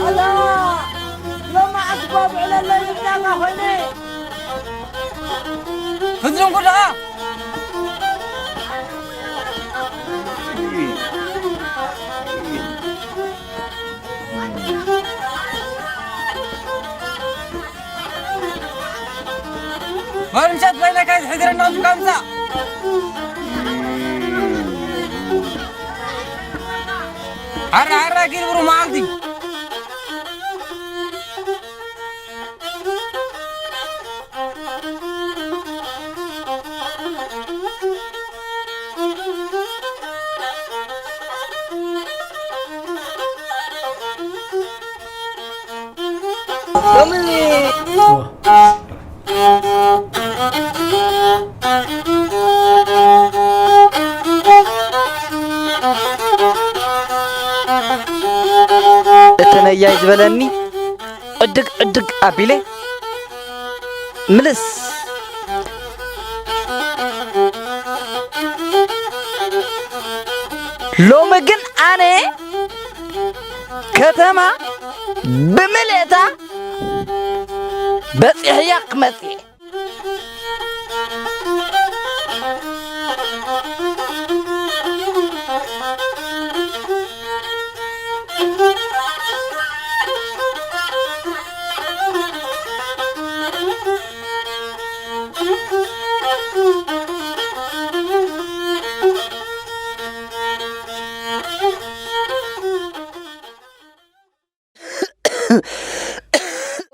ኣታ ሎማዓስ ጓጉዕለለይ ብዳጋ ኮይነ። ህዝቢ እንኩ ደኣ። መርምሸት በይነካ ዝሕድረና ውልቃ ምጻእ። ሓራ ሓራ ጊርብሩ መዓልቲ። ሎሚ እተነያይ ዝበለኒ ዕድግ ዕድግ ኣቢለ ምልስ። ሎሚ ግን ኣነ ከተማ ብምልእታ በጺሕያ ክመጽእ።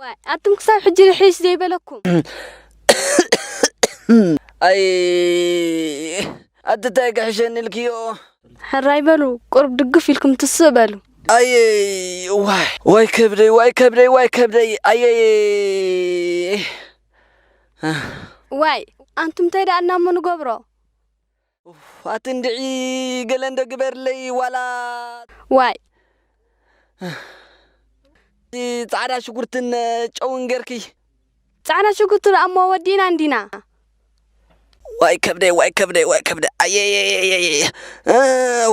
ዋይ፣ ኣቱም ክሳብ ሕጂ ርሒስ ዘይበለኩም። ኣይ፣ ኣቲ እንታይ ክሕሸኒ ኢልክዮ? ሕራይ በሉ፣ ቁሩብ ድግፍ ኢልኩም ትስእ በሉ። ኣይ፣ ዋይ፣ ዋይ ከብደይ፣ ዋይ ከብደይ፣ ዋይ ከብደይ፣ ኣየይ። ዋይ፣ ኣንቱም እንታይ ደኣ እናሞ ንገብሮ? ኡፍ፣ ኣቲ እንድዒ ገለ እንዶ ግበርለይ ዋላ። ዋይ። እቲ ጻዕዳ ሽጉርትን ጨውን ገርኪ። ጻዕዳ ሽጉርቲ ደኣ እሞ ወዲእና እንዲና። ዋይ ከብደይ፣ ዋይ ከብደይ፣ ዋይ ከብደይ። ኣየየየየየ። እ፣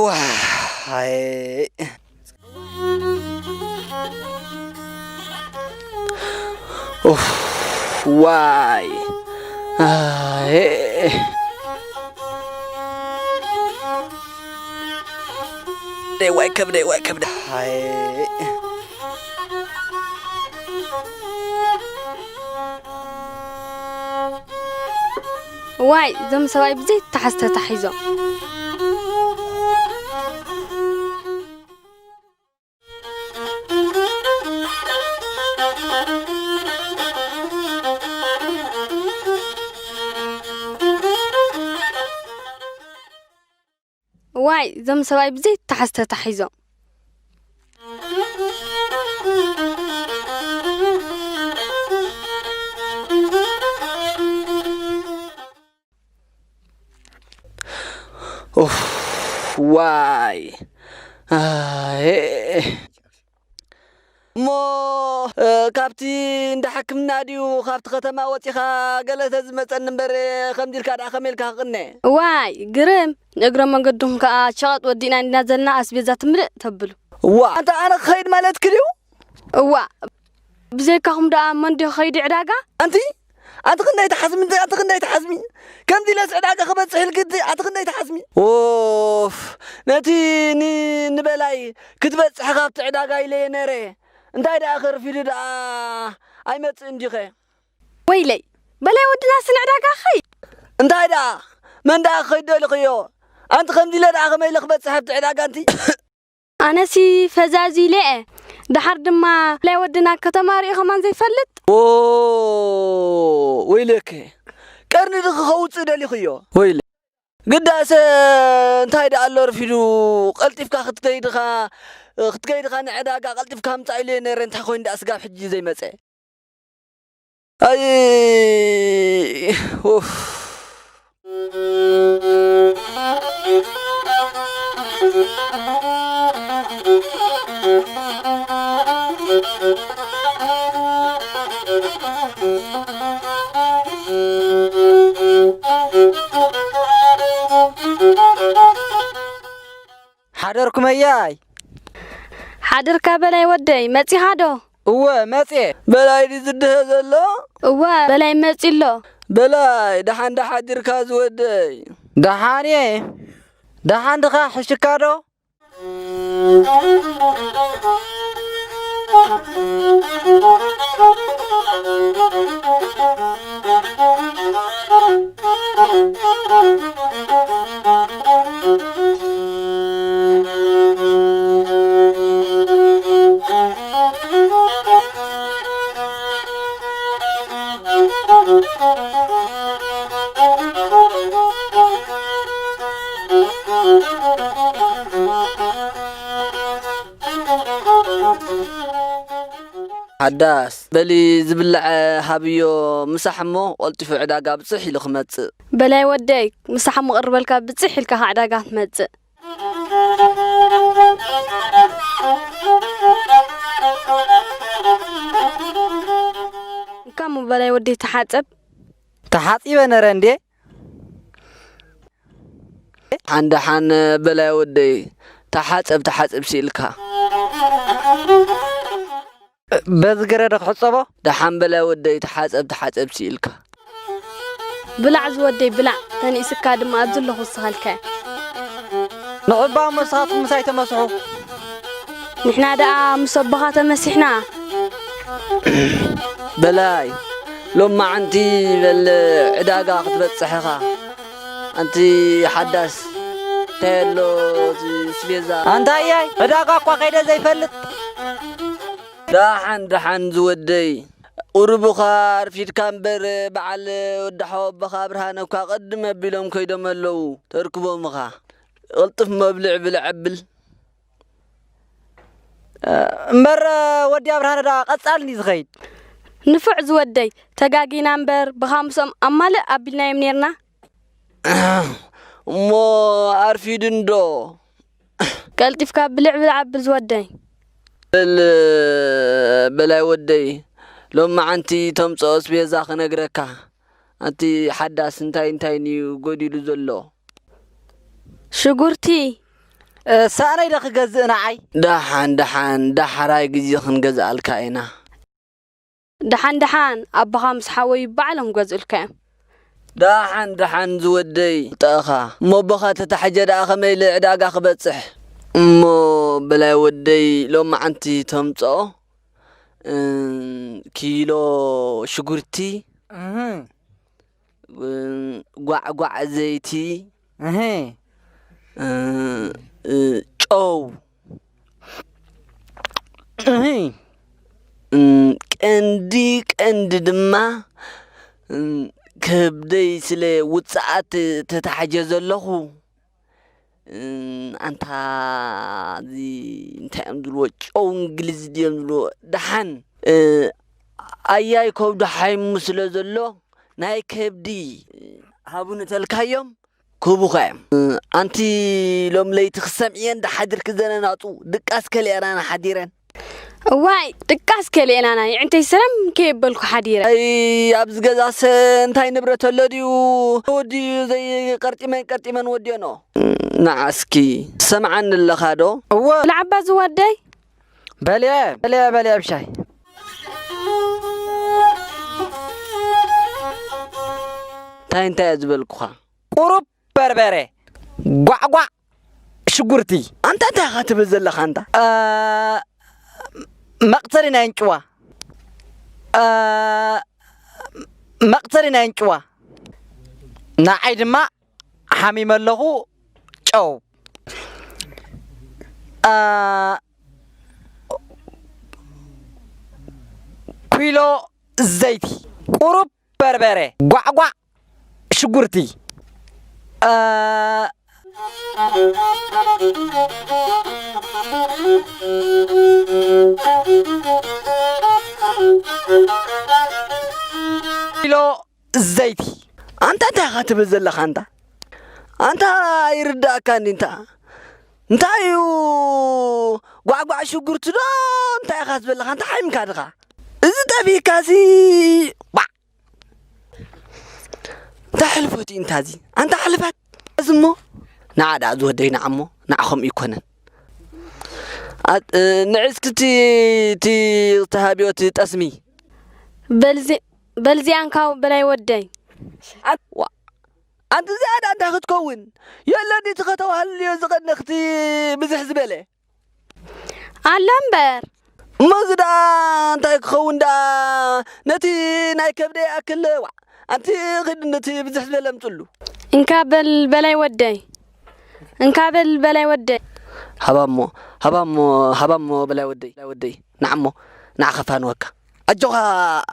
ዋይ። ኡፍ፣ ዋይ። ኣይ። ደይ፣ ዋይ ከብደይ፣ ዋይ ከብደይ። ኣይ። ዋይ፣ እዞም ሰብኣይ ብዘይ ተሓዝ ተታሒዞም። ዋይ፣ እዞም ሰብኣይ ብዘይ ተሓዝ ተታሒዞም። ኡፍ፣ ዋይ። ኣይ። እሞ፣ እ፣ ካብቲ እንዳ ሕክምና ድዩ፣ ካብቲ ከተማ ወጺኻ ገለ ተዝመጸኒ እምበር፣ ከምዚ ኢልካ ደኣ ከመይ ኢልካ ክቕነ? እዋይ፣ ግርም፣ ንእግረ መንገድኹም ከኣ ሸቐጥ ወዲእና እንዲና ዘለና ኣስቤዛ ትምልእ ተብሉ። እዋ፣ ኣንታ ኣነ ክኸይድ ማለትኪ ድዩ? እዋ፣ ብዘይካኹም ደኣ መን ድዩ ክኸይድ ዕዳጋ? ኣንቲ፣ ኣንቲ ክንደይ ትሓስሚ፣ ኣንቲ ክንደይ ትሓስሚ? ከምዚ ኢለስ ዕዳጋ ክበጽሕ ኢልኪ፣ ኣንቲ ክንደይ ትሓስሚ? ኡፍ፣ ነቲ ን-፣ ንበላይ ክትበጽሕ ካብቲ ዕዳጋ ኢለየ ነይረ። እንታይ ደኣ ከርፊዱ ደኣ ኣይመጽእን ዲኸ? ወይለይ፣ በላይ ወድናስ ንዕዳጋ ክኸይድ? እንታይ ደኣ? መን ደኣ ክኸይድ ደሊኽዮ? ኣንቲ ከምዚ ኢለ ደኣ ከመይ ኢለ ክበጽሕ ኣብቲ ዕዳጋ ኣንቲ? ኣነሲ ፈዛዝ ኢለ እየ። ደሓር ድማ በላይ ወድና ከተማ ርእዩ ከማን ዘይፈልጥ? ኦ፣ ወይለከ። ቀርኒ ድኺ ከውጽእ ደሊኽዮ? ወይለ። ግዳሰ እንታይ ደኣ ኣሎ ኣርፊዱ፣ ቀልጢፍካ ክትከይድ ኢኻ፣ ክትከይድ ኢኻ ንዕዳጋ ቀልጢፍካ ምጻእ ኢለ ነይረ፣ እንታይ ኮይኑ ደኣ ስጋብ ሕጂ ዘይመጸ? ኣይ፣ ኡፍ። ሓደርኩም ኣያይ። ሓደርካ በላይ ወደይ፣ መጺኻ ዶ? እወ፣ መጽየ። በላይ ድዩ ዝድሀ ዘሎ? እወ፣ በላይ መጺ ኣሎ። በላይ፣ ደሓን ዶ ሓዲርካ ዝወደይ? ደሓን እየ። ደሓን ድኻ፣ ሕሽካ ዶ? ሓዳስ፣ በሊ ዝብላዕ ሃብዮ ምሳሕ እሞ ቀልጢፉ ዕዳጋ ብጽሕ ኢሉ ክመጽእ። በላይ ወደይ፣ ምሳሕ እሞ ቅርበልካ ብጽሕ ኢልካ ካብ ዕዳጋ ትመጽእ። እንካ እሞ በላይ ወደይ ተሓጸብ። ተሓጺበ ነረ እንዴ? ሓን ደሓን በላይ ወደይ፣ ተሓጸብ ተሓጸብ ሲኢልካ። በዚ ገረደ ክሕጸቦ? ደሓን በላይ ወደይ፣ ተሓጸብ ተሓጸብ ሲኢልካ። ብላዕ ዝወደይ ብላዕ፣ ተንኢስካ ድማ ኣብዚ ኣለኹ ዝሰኸልካዮ። ንዕባ እሞ ንስኻትኩም ምሳይ ተመስሑ። ንሕና ደኣ ምስ ኣቦኻ ተመሲሕና። በላይ፣ ሎማዓንቲ በል ዕዳጋ ክትበጽሕ ኢኻ። ኣንቲ ሓዳስ፣ እንታይ ኣሎ እቲ ስቤዛ? ኣንታ ኣያይ፣ ዕዳጋ እኳ ከይደ ዘይፈልጥ። ደሓን፣ ደሓን ዝወደይ። ቁሩብ እዃ ኣርፊድካ እምበር፣ በዓል ወዲ ሓወቦኻ ብርሃነ እኳ ቅድም ኣቢሎም ከይዶም ኣለዉ። ተርክቦም ኢኻ። ቅልጥፍ መብልዕ ብልዕ ኣብል። እምበር ወዲ ኣብርሃነ ደኣ ቀጻሊ እንድዩ ዝኸይድ። ንፉዕ ዝወደይ፣ ተጋጊና እምበር፣ ብኻ ምስኦም ኣማልእ ኣቢልናዮም ኔርና። እሞ ኣርፊዱ እንዶ። ቀልጢፍካ ብልዕ ብልዕ ኣብል ዝወደይ። በል በላይ ወደይ፣ ሎማዓንቲ ተምጽኦ ኣስቤዛ ክነግረካ። ኣንቲ ሓዳስ እንታይ እንታይ እዩ ጎዲሉ ዘሎ? ሽጉርቲ። እ፣ ሳእነይ ዶ ክገዝእ ንዓይ? ደሓን ደሓን ዳሕራይ ግዜ ክንገዝኣልካ ኢና። ደሓን ደሓን ኣቦኻ ምስ ሓወዩ ባዕሎም ክገዝኡልካ እዮም። ደሓን ደሓን ዝወደይ ጠእኻ እሞ ኣቦኻ ተታሕጀ ደኣ ከመይ ኢለ ዕዳጋ ክበጽሕ? እሞ በላይ ወደይ ሎማዓንቲ ተምጽኦ፣ እ፣ ኪሎ ሽጉርቲ፣ እህ። እ፣ ጓዕጓዕ ዘይቲ፣ እህ። እ፣ እ፣ ጨው፣ እህ። እ፣ ቀንዲ ቀንዲ ድማ፣ እ፣ ከብደይ ስለ ውጽኣት ተታሕጀ ዘለኹ፣ እ፣ ኣንታ እዚ እንታይ እዮም ዝብልዎ? ጨው እንግሊዝ ድዮም ዝብልዎ? ደሓን፣ እ፣ ኣያይ ከብዱ ሓይሙ ስለ ዘሎ ናይ ከብዲ ሃቡኒ ተልካዮም ክህቡኻ እዮም። እ፣ ኣንቲ ሎም ለይቲ ክሰምዕየን ዳሓድርኪ ዘነናጡ ድቃስ ከሊኣናና ሓዲረን። እዋይ ድቃስ ከልኤላና፣ ይዕንተይ ሰላም ከየበልኩ ሓዲረ። ኣይ ኣብዚ ገዛሰ እንታይ ንብረት ኣሎ ድዩ? ወዲዩ ዘይቀርጢመን ቀርጢመን ወዲዮኖ። ንዓስኪ ሰምዓኒ ኣለኻ ዶ? እወ። ብላዕ ኣባ ዝወደይ። በልየ፣ በልየ፣ በልየ ብሻይ። እንታይ እንታይ እየ ዝበልኩኻ? ቁሩብ በርበረ፣ ጓዕጓዕ ሽጉርቲ። ኣንታ እንታይ ኢኻ ትብል ዘለኻ ኣንታ? እ፣ መቕተሊ ናይ ኣንጭዋ። እ፣ መቕተሊ ናይ ኣንጭዋ። ንዓይ ድማ ሓሚመ ኣለኹ ጨው። እ፣ ኪሎ ዘይቲ፣ ቁሩብ በርበረ፣ ጓዕጓዕ ሽጉርቲ፣ እ፣ ኪሎ ዘይቲ። ኣንታ እንታይ ኢኻ ትብል ዘለኻ ኣንታ? ኣንታ ኣይርዳእካን እንታ። እንታይ እዩ ጓዕጓዕ ሽጉርቲ ዶ እንታይ ኢኻ ዝበለኻ? እንታይ ሓሚምካ ድኻ? እዚ ጠፊእካሲ ባዕ። እንታይ ሕልፈት እዩ እንታዚ? ኣንታ ሕልፈት እዚ እሞ ንዓ ደኣ ዝወደይ ንዓ እሞ ንዓ ከምኡ ይኮነን። ኣ-፣ እ፣ ንዕስኪ እቲ፣ እቲ ተሃብዮ እቲ ጠስሚ። በልዚ-፣ በልዚኣንካው በላይ ወደይ። ኣ-፣ ዋ-፣ ኣንቲ እዚኣ ደኣ እንታይ ክትከውን? የለን እቲ ከተባህልዮ ዝቐነኽቲ ብዝሕ ዝበለ። ኣሎ እምበር። እሞ እዚ ደኣ እንታይ ክኸውን ደኣ? ነቲ ናይ ከብደይ ይኣክል፣ ዋዕ። ኣንቲ ኺድ ነቲ ብዝሕ ዝበለ ኣምጽሉ። እንካ በል በላይ ወደይ። እንካ በል በላይ ወደይ። ሃባሞ፣ ሃባሞ፣ ሃባሞ በላይ ወደይ፣ በላይ ወደይ። ንዓሞ፣ ንዓ ኸፋንወካ። ኣጆኻ፣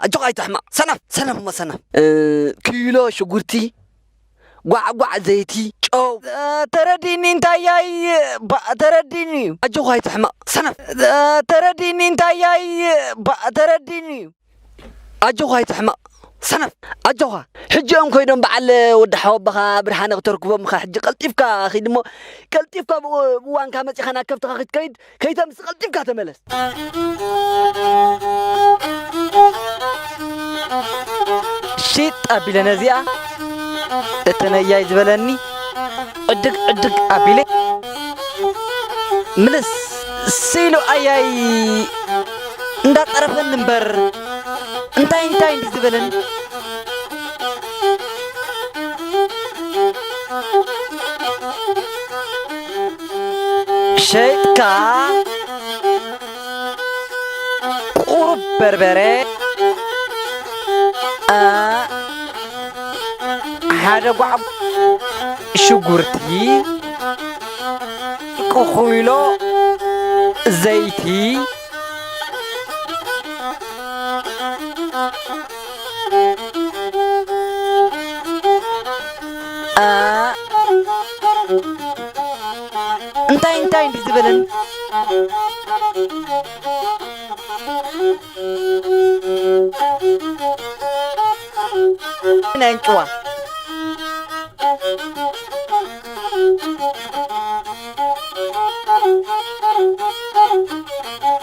ኣጆኻ ኣይትሕመቕ። ሰነፍ፣ ሰነፍ እሞ ሰነፍ። እ፣ ኪሎ ሽጉርቲ፣ ጓዕጓዕ ዘይቲ፣ ጨው። እ፣ ተረዲኒ እንታያይ፣ ባ-፣ ተረዲኒ እዩ። ኣጆኻ ኣይትሕመቕ፣ ሰነፍ። እ፣ ተረዲኒ እንታያይ፣ ባ-፣ ተረዲኒ እዩ። ኣጆኻ ኣይትሕመቕ፣ ሰነፍ። ኣጆኻ። ሕጂ እዮም ኮይዶም በዓል ወዲ ሓወቦኻ ብርሃነ ክተርክቦም ኢኻ። ሕጂ ቀልጢፍካ ኺድ እሞ፣ ቀልጢፍካ ብኡ-፣ ብእዋንካ መጺኻ ናብ ከብትኻ ክትከይድ፣ ከይተምስ ቀልጢፍካ ተመለስ። ሽጥ ኣቢለ ነዚኣ፣ እቲ ነያይ ዝበለኒ፣ ዕድግ ዕድግ ኣቢለ፣ ምልስ ስኢሉ ኣያይ እንዳጸረፈኒ እምበር፣ እንታይ እንታይ እንዲ ዝበለኒ። ሸይጥካ ቁሩብ በርበረ፣ እ፣ ሓደ ጓዕ ሽጉርቲ፣ ቁኹይሎ ዘይቲ፣ እ፣ እንታይ እንታይ እንዲ ዝበለን? ናይ ኣንጭዋ።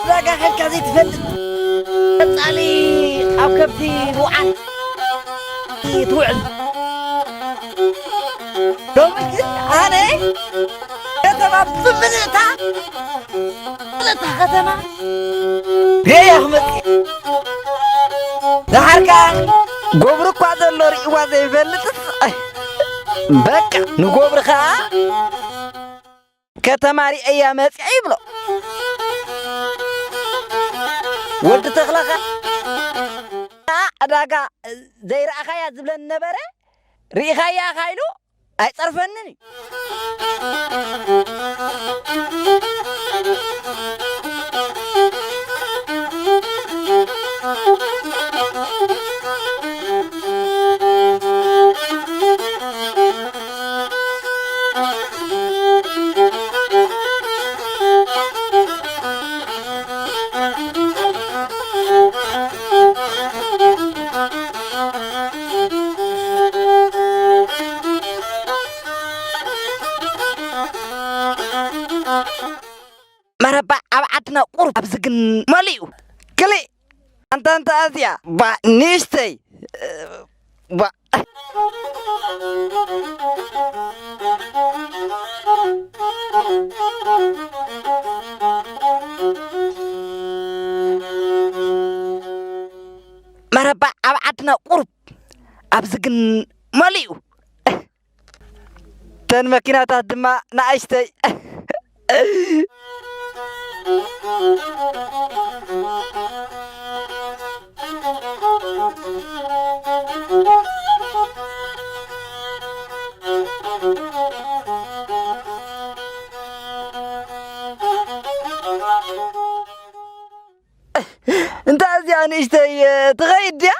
ዕዳጋ ከድካ ዘይትፈልጥ ቀጻሊ ኣብ ከብቲ ምውዓል ትውዕል። ሎሚ ግን ኣነ ከተማ ብምልእታ፣ ምልእታ ከተማ ርእያ ክመጽእ። ደሓር ከኣ ጎብሪ እኳ ዘሎ ርእይዋ ዘይፈልጥስ፣ በቃ ንጎብሪ ከኣ ከተማ ርእያ መጽያ ይብሎ። ወዲ ተኽለኻ ዕዳጋ ዘይረኣኻያ ዝብለኒ ነበረ፣ ርኢኻያ ኢኻ ኢሉ ኣይጸርፈንን እዩ። መረባ ኣብ ዓድና ቁሩብ፣ ኣብዚ ግን መሊኡ። ክሊ ኣንታ፣ ኣንታ ኣዝያ ባ ንእሽተይ ባ መረባ ኣብ ዓድና ቁሩብ፣ ኣብዚ ግን መሊኡ። እተን መኪናታት ድማ ንኣሽተይ። እንታ እዚኣ ንእሽተይ ትኸይድ ድያ?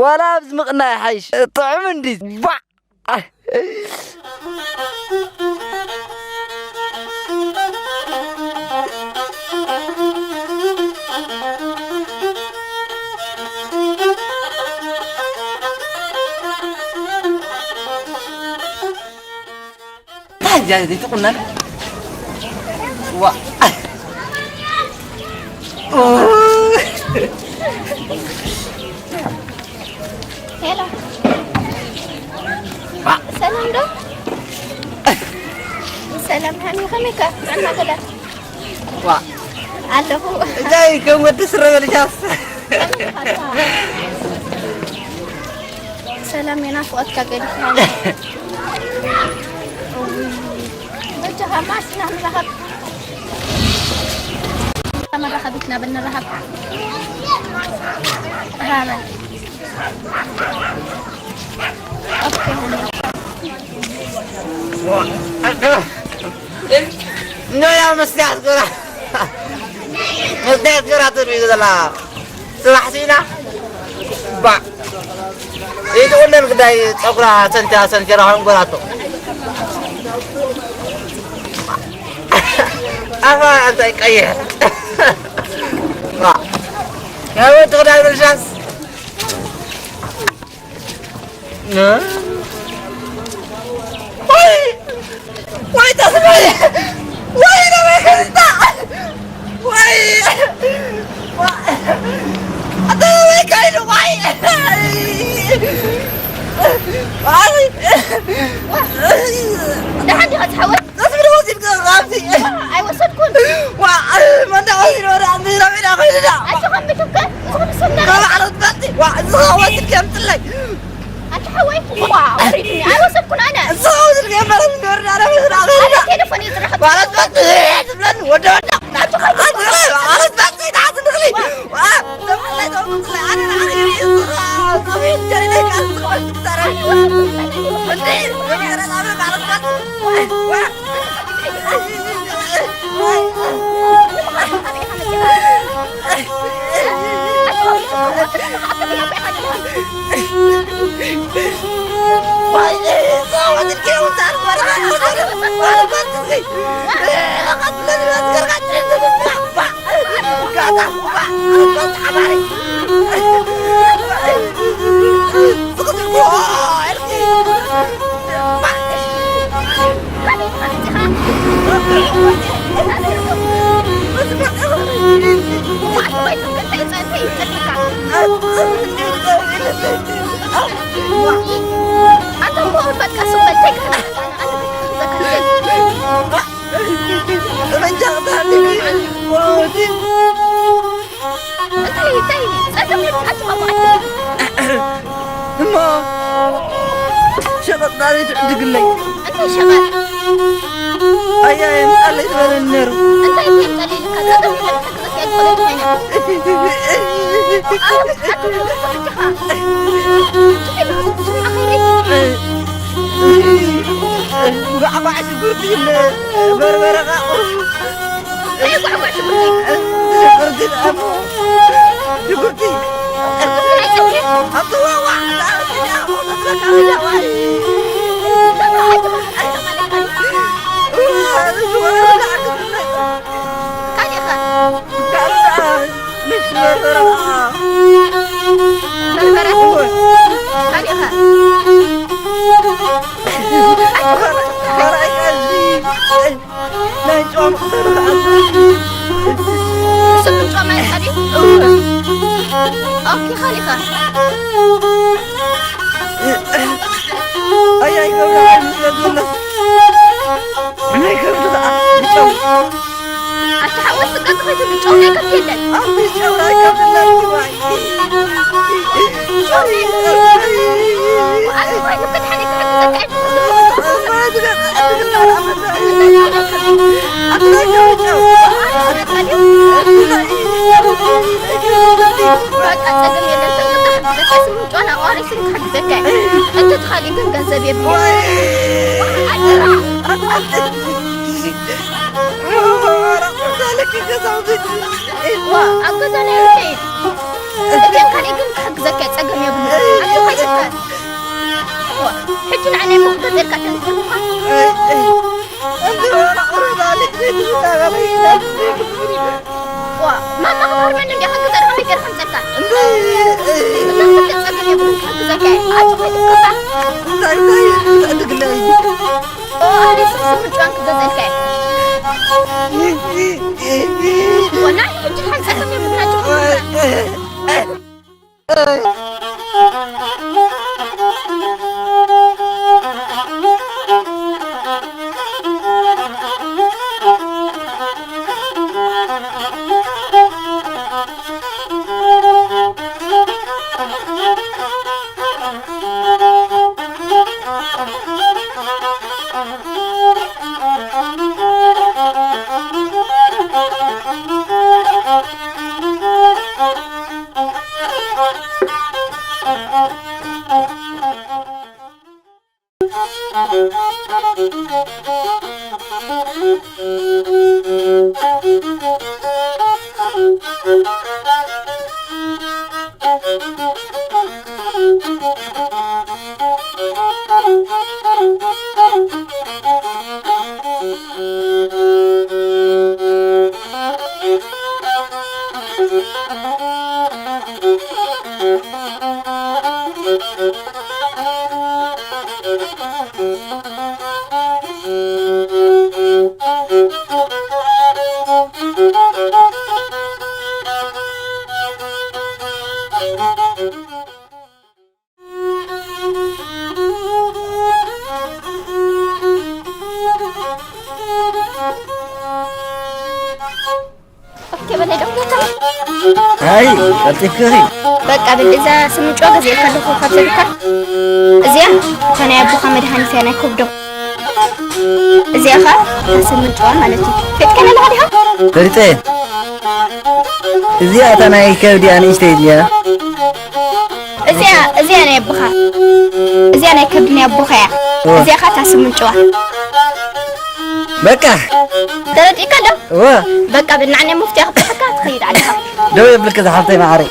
ዋላ ኣብዚ ምቕናይ ሓይሽ ጥዑም እንዲ ባዕ። ታዲያ ዘይትቁነን ዋ ሄሎ፣ ሰላም ዶ? ሰላም ሃኒ፣ ከመይ ከ? ጥዕና ከ? ዋ ኣለኹ። እንታይ ከም ወዲ ስረ በልሻስ? ሰላም፣ የናፍቆትካ ገዲፍና። በጃኻ ማስና ንራኸብ። መራኸቢትና ብንራኸብ። ሃበ። ኦኬ። ኖያ መስትያት ገራ መስትያት ገራ ትርኢ ዘላ ጽባሕ ሲና ባ ይትቁነን ግዳይ ጸጉራ ሰንቲያ ሰንቲራ ሆን ጎራቶ ኣፋ እንታይ ቀይሕ ባ ያው ትግዳይ ብልሻስ ወይ ወይ ተስፋዬ ወይ ነመክርታ ወይ ኣደረበይ ካይሉ ወይ ደሓን ዲኻ ትሓወት? ተስፍደ ወሲድካ ኣብቲ ኣይወሰድኩን። ዋ መንዳ ወሲድ ወደ ኣንተ ረቢና ኮይንና ኣጆኻ ምትከ ዝኾነ ሰብ እንዳለ ካብ ዓለት ባቲ ዋ ዝኸ ወሲድ ከምጥለይ ኣንተ ሓወይ ዋ ወሪድኒ ኣይወሰድኩን ኣነ ዝኸ ወሲድ ከመረ ዝወርድ ኣነ ወሲድ ኣነ ኣነ ቴሌፎን እየ ዝረኸብ ማለት ባቲ ዝብለን ወደ ወደ ኣንተ ዓለት ባቲ ታዓት ንኽሊ ዋ ተባላይ ተባላይ ኣነ ንዓኺ ሪኢ ዝኸ ከመይ ጀሪለካ ዝኸ ወሲድ ተራ እንዴ ማለት ባቲ ዋ እሞ ሸቐጥ ዳሬ ትዕድግለይ እንታይ ሸቐጥ ኣያ የምፃለይ ዝበለኒ ነሩ እንታይ የምፃለይ ጓዕጓዕ ሽጉርቲ፣ በርበረ፣ ቃቑ። እንታይ ጓዕጓዕ ሽጉርቲ? ሽጉርቲ፣ ሽጉርቲ። ኣትዋዋዕ፣ ካሊኻ? በርበረ። በርበረ። ካሊኻ? ናይ ጨው መኽተሪ። ስም ጨው ማለት ድዩ? ኦኬ፣ ካሊኻ? ኣይ፣ ኣይገብራ፣ ኣይመስለ ዘሎ። ናይ ከብዲ ኸዓ ጨው። ኣታ ሓወይ፣ ስጋ ተኸይቱ ጨው ናይ ከብዲ የለን። ኣቲ ጨው ናይ ከብዲ የለን። ዋይ። ጨው ናይ ከብዲ። ኣቲ ዋይ፣ ንክድሓኒ ክሕግዘካ እየ። በቃ ጸገም የለን። በቃ ስም ጨው ኣዋሪ ስም ክሕግዘካ እየ። እንተ ተኻሊ ግን ገንዘብ የብለይ። ኣደራ። ዋ፣ ኣብ ገዛ ናይ ርቀይ። እተን ካልእ ግን ክሕግዘካ እየ፣ ጸገም የብሉን። ኣጆኻ ይስከር። ዋ፣ ሕጂ ንዓይ ናይ መኽፈቲ ኢልካ ተንስእልካ። ዋ፣ ማማ ክባህር መን እንዲያ ከግዘር ከመይ ገይረ ከምጸካ? እና ፍትሕ ጸገም የብሉን፣ ክሕግዘካ እየ። ኣጆኻ ይስከር። እንታይ፣ እንታይ፣ እንታይ ትዕድግለይ? ኦ፣ ኣነ ስም ስም ጨዋን ክገዘልካ እየ። ወላ ሕጂ ሓንሳብ ከም የብልና ጭኹ። ኦኬ፣ በለ ደው ጌታ። ኣይ፣ ቀልጢፍኪ ኢኺ። በቃ፣ በል፣ እዛ ስምንጭዋ ገዚኤካ ኣለኹ ካብ ዘልካ። እዚኣ እታ ናይ ኣቦኻ መድሃኒት እያ፣ ናይ ከብዶም። እዚኣ ኸዓ እታ ስምንጭዋ ማለት እዩ። ፈሊጥካያ ኣለኻ ዲኻ? ፈሊጠ። እዚኣ እታ ናይ ከብዲ ኣንእሽተይ እያ። እዚኣ፣ እዚኣ ናይ ኣቦኻ። እዚኣ ናይ ከብዲ ናይ ኣቦኻ እያ። እወ። እዚኣ ኸዓ እታ ስምንጭዋ። በቃ። ተረዲእካ ዶ? እወ። በቃ በል ንዓኒ መፍትያ ክብለካ ትኸይድ ኣለኻ። ደው የብልኪ ዝሓፍተይ መዓረይ።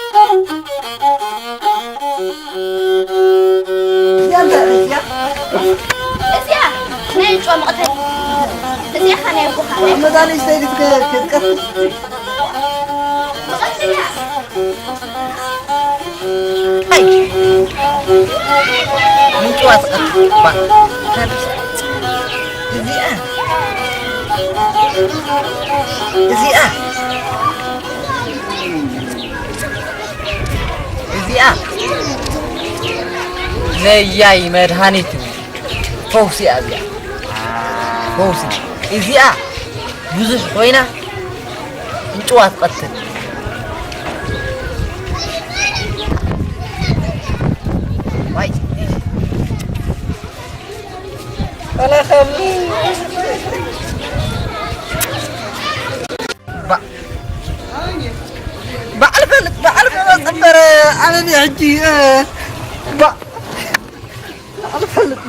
እዚኣ እንታይ እያ? እዚኣ ናይ ዕንጭዋ መቐተሊ። እዚኣ ኸ ናይ ኣቦኻ። ኣብ መዛነይ ስተይሊ ክትቀትል። መቐተሊ እያ። ኣይ! ምንጭዋ ትቐትል። ባ-፣ እዚኣ፣ እዚኣ፣ እዚኣ ነያይ መድሃኒት ፈውሲ እያ እዚኣ። ፈውሲ። እዚኣ ብዙሕ ኮይና ምንጭዋ ትቐትል። ዋይ። ተለኸሉ። ባ-፣ ኣነ ሕጂ እ፣ ባ ኣልፈልጥ።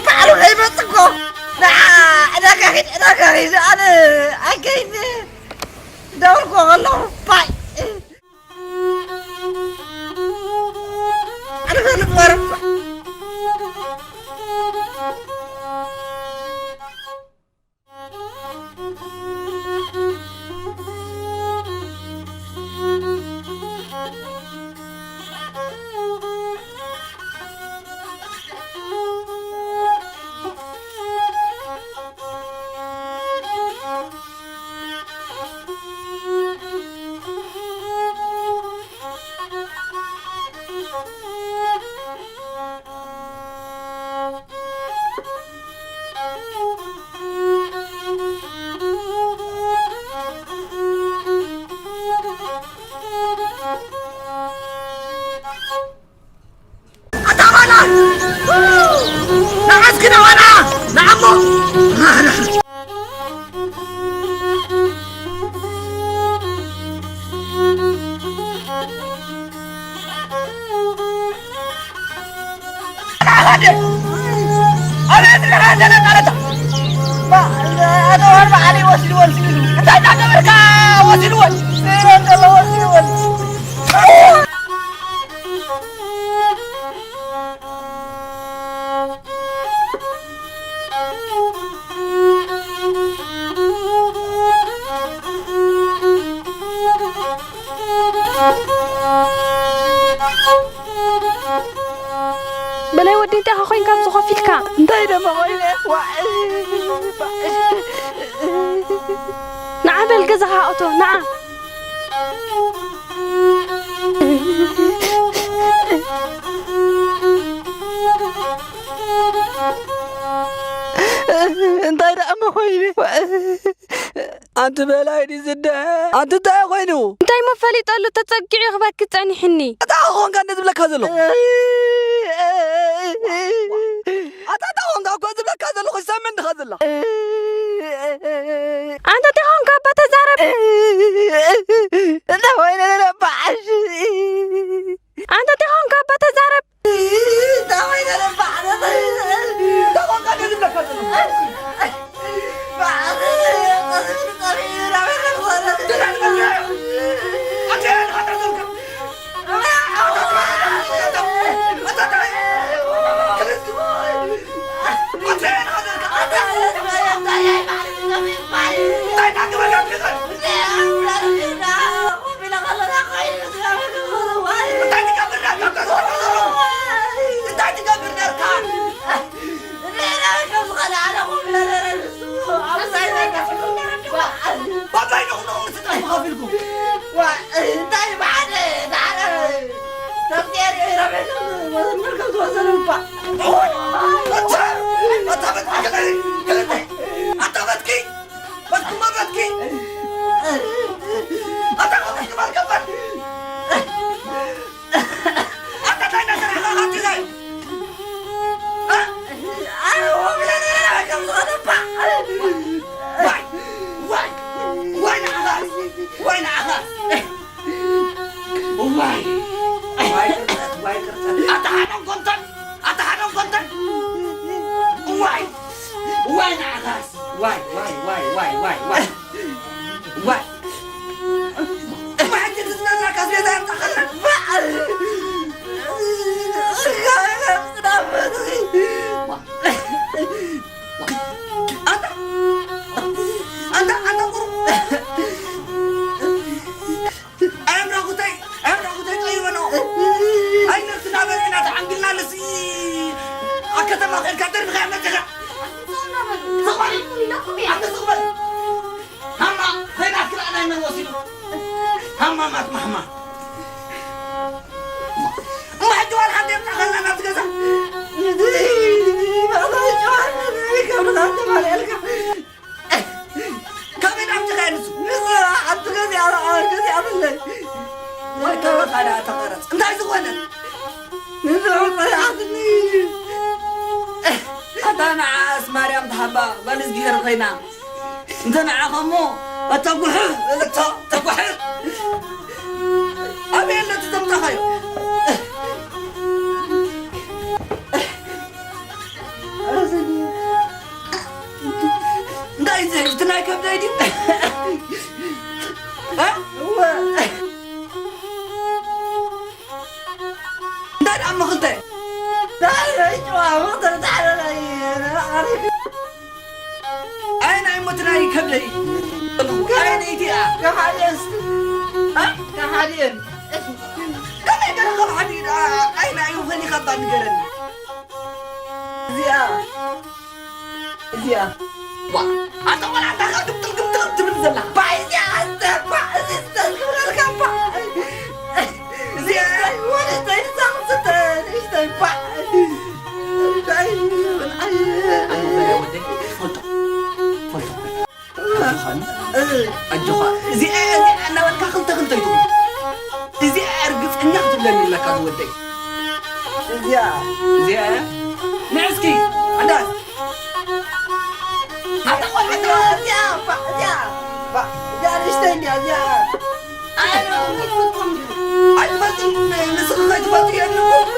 ባዕሉ ከይመጽእ እኮ። ንዓ፣ ዕዳጋ ሂድ፣ ዕዳጋ ሂድ። ኣነ ኣይከይድ። ደወልኩ ከለኹ፣ ባይ። ኣነ ፈልጥ ወረፋ። ኣታ ባላ! ንዓ እስኪ ንዓ፣ ንዓ! ንዓ እሞ! ኣቤት፣ ኣቤት፣ ኣቤት፣ ኣቤት። ባ-፣ ኣቶ ወርባ ዓሊ ወሲድወን ስኢሉ። እንታይ እናገበርካ ወሲድወን? ስኢሉ እንከሎ ወሲድወን። በላይ ወዲ እንታይ ኢኻ ኮይንካ ኣብዚ ኮፍ ኢልካ? እንታይ ደሞ ኮይነ? ዋዕ! ንዓ በል ገዛኻ እቶ፣ ንዓ። እንታይ ደኣ እሞ ኮይኑ? ኣንቲ በላይ ድዩ ዝድሀ? ኣንቲ እንታይ ኮይኑ? እንታይ እሞ ፈሊጠሉ ተጸጊዑ ክበኪ ጸኒሕኒ። ኣታ ኾንካ እንደ ዝብለካ ዘለኹ። ኣታ እንታይ ኾንካ እኮ ዝብለካ ዘለኹ ይሰምዕ እንድኻ ዘላ። ኣንተ እንታይ ኾንካ እባ ተዛረብ። እንታይ ኮይነ ነለ በዓሽ? ኣንተ እንታይ ኾንካ እባ ተዛረብ። እንታይ ኮይነ ነለ በዓሽ? እንታይ ኾንካ እንደ ዝብለካ ዘለኹ። ኣታ እንታይ እናሰራሕካ ካብቲ ዘይ? እ? ኣረ፣ ወግለና ከም ዝኾነ ባ-፣ ዋይ፣ ዋይ፣ ዋይ ንዓኻ፣ ዋይ ንዓኻ። ዋይ፣ ዋይ ቅርጸት፣ ዋይ ቅርጸት። ኣታ ሓደን ኮንተን፣ ኣታ ሓደን ኮንተን። ዋይ፣ ዋይ ንዓኻስ። ዋይ፣ ዋይ፣ ዋይ፣ ዋይ፣ ዋይ፣ ዋይ። ዋይ። እማ ሕጂ ትዝናና ካስቤዛ የምጻኸልና። ኣታ፣ ኣታ፣ ኣታ ቁሩብ። ማት ማሕማ። እማ ሕጂ ዋላ ሓንቲ የምጻእኸልና ናብቲ ገዛ። እዚ፣ እዚ፣ ባባ ጨዋነት እዚ ከብድኻ ተማልኤልካ። ከመይ ዳም ትኸእል እሱ? ንሱ ኣብቲ ገዚኣ፣ ኣብ ገዚኣ ብለይ። ወይ ተበኻ ደኣ ተቐረጽ። እንታይ ዝኾነ? ንሱ ጸላኣትኒ። ኣታ ንዓስ ማርያም ትሃባ፣ ጓል እዝግሄር ኮይና። እንተ ንዓኸሞ፣ ኣታ ጉሑ፣ እታ፣ እታ ጉሑ። ኣበይ ኣሎ እቲ ዘምጻኻዮ? እንታይ እዩ ዝሕጂ? እቲ ናይ ከብደይ ድዩ? እ? እወ። እንታይ ደኣ እሞ ክልተ? ዳሕረይ ጨዋ፣ ሞተር ዳሕረይ፣ ኣረ። ኣይ ናይ ሞት ናይ ከብደይ። ኣይ ናይ እቲኣ። ከሓልየን እስቲ። እ? ከሓልየን። ከመይ ገለ ካብ ሓዲ፣ ኣ-፣ ኣይ ናይ ፈሊኻ እባ ንገረኒ። እዚኣ። እዚኣ። ዋ፣ ኣታ ቆልዓ እንታይ ኢኻ ግምጥል ግምጥል ትብል ዘላ? ባይ እዚኣ ኣስተ፣ ባ፣ እዚ ኣስተ ዝገብረልካ፣ ባ። እዚኣ። ወደ እሽተይ ንሳ ክትስተ፣ ንእሽተይ፣ ባ። እንታይ ይብል? ኣይ። ኣይ፣ ወደይ፣ ትፈልጦ፣ ትፈልጦ። ኣጆኻ፣ ኣጆኻ። እዚኣ፣ እዚኣ እናበልካ ክልተ ክልተ ይትኹን። እዚኣ ርግጸኛ ክትብለኒ ኣለካ ዝወደይ። እዚኣ። እዚኣ። ንዕስኪ፣ ኣዳስ። ኣታ ቆልዓ እዚኣ፣ እዚኣ፣ እዚኣ። እዚኣ ንእሽተይ እንድያ፣ እዚኣ። ኣይትፈልጥን፣ ንስኺ ከይትፈልጢ እየ እብለኩም።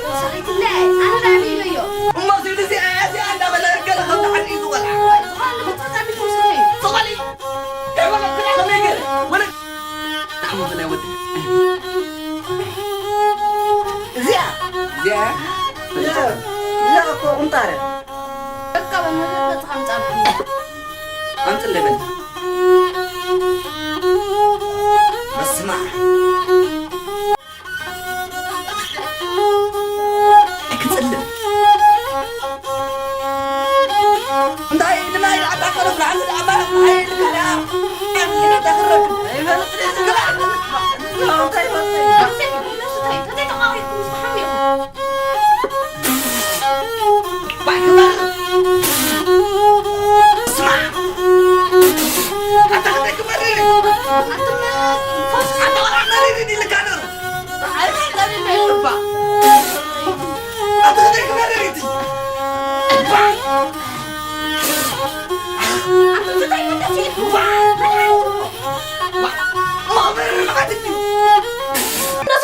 እሞ እዚ እዚኣ፣ እዚኣ እንዳበለ ገለ ከም ተሓዲኡ ዝቆልዓ። ዝኾነ ንኽትፈጸሚ ትወስዶ እዩ። ትኾኒ? ከይበለኩ ከመይ ገይረ? ወለ-፣ ንዓኹም ከላይ ወዲ። እዚኣ፣ እዚኣ፣ እዚኣ እኮ ቁንጣረ። በቃ በመዘበጥ ከምጻልኩም። ኣምጽለይ በል። በስመ ኣብ። ክጽልም። እንታይ ንማይ ኣባኸረ ብርሃን ኣባ ሓይል ከዳ። እንታይ ክረክ?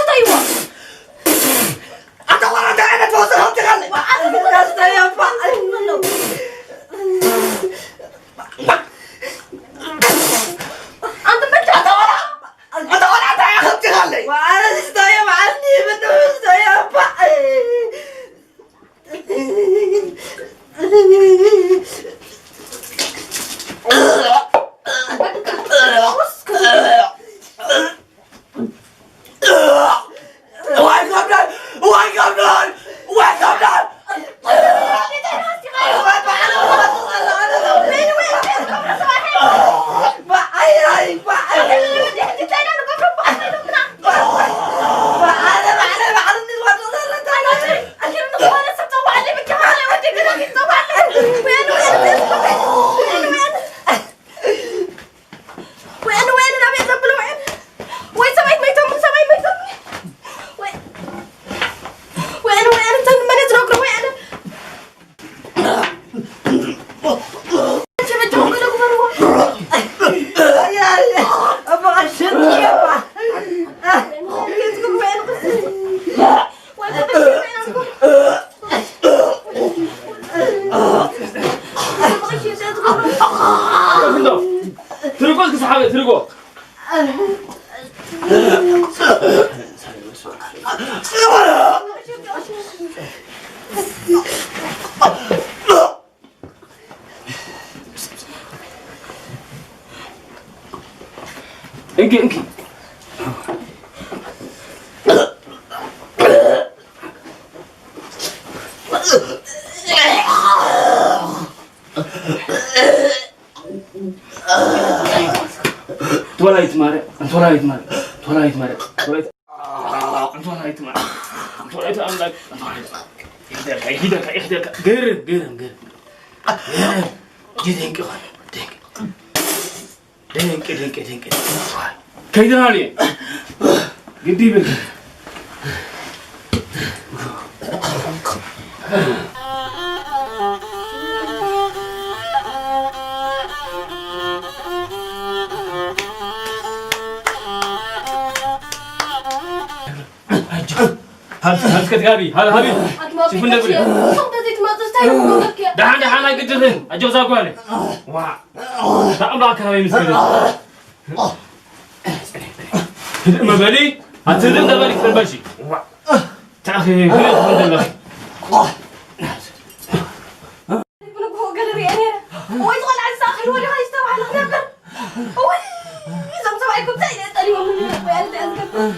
እንታይ ይፈልጥ? ኣታ ቆልዓ እንታይ ዓይነት ፈውሲ ከምቲ ካልእ? ኣታ ቆልዓ እንታይ ዓይነት ፈውሲ ከምቲ ካልእ? ኣታ ቆልዓ፣ ኣታ ቆልዓ እንታይ ከምቲ ካልእ? ዋይ ከብዳይ! ዋይ ከብዳይ! ዋይ ከብዳይ! ወይኒ፣ ወይኒ፣ ናበይ ዘብሉ ወይኒ? ወይ ሰብኣይ መይቶም፣ ሰብኣይ መይቶም። ወይ፣ ወይኒ፣ ወይኒ፣ እንተ ንመን ዝነግሮ ወይኒ? ኣያ፣ ኣያ፣ ኣባ፣ ኣሸንፍ፣ ኣባ። ትርጎ እስኪ ሰሓበ፣ ትርጎ። እንኪ፣ እንኪ። ትወላይት ማርያም፣ ትወላይት ማርያም። ወላዲት ማርያም፣ ወላዲት፣ ኣንተ ወላዲት ማርያም፣ ኣንተ ወላዲት ኣምላክ፣ ኣንተ ወላዲት ኣምላክ። ይኽደልካ፣ ይኽደልካ፣ ይኽደልካ። ግርም፣ ግርም፣ ግርም። ግርም። ደንቂ ኾነ፣ ደንቂ። ደንቂ፣ ደንቂ፣ ደንቂ፣ ደንቂ። ከይድና ንየ። ግዲ ይብል። ሃብ፣ ሃብ እስከ ትጋቢ፣ ሃብ፣ ሃቢ። ኣትማቂ ሽፉን ደብሪ። ቀሺ፣ እዞም ተዘይትመጹ እንታይ እዮም ክገብርኪ? ደሓን፣ ደሓን ኣይግድኽን። ኣጆኺ እዛ ጓል። ዋ። ተኣምሮ ኣከባቢ ምስ ከደ። ህድእ መበሊ፣ ኣቲ ህድእ እንዳበሊ ክትረበሺ። ዋ። ተኣኺ፣ ህድእ ትኾን ዘለኺ። ብንግሆ ገለ ሪአ ነይረ። ወይ፣ እቲ ቆልዓ ዝሰኣኽልዎ ዲኻ ዝተባህለ ክነብር። ወይ፣ እዞም ሰብኣይ እኮ ብታይ ኢለ ጠሊሞም ወይ፣ ኣነ እንታይ ዝገብር?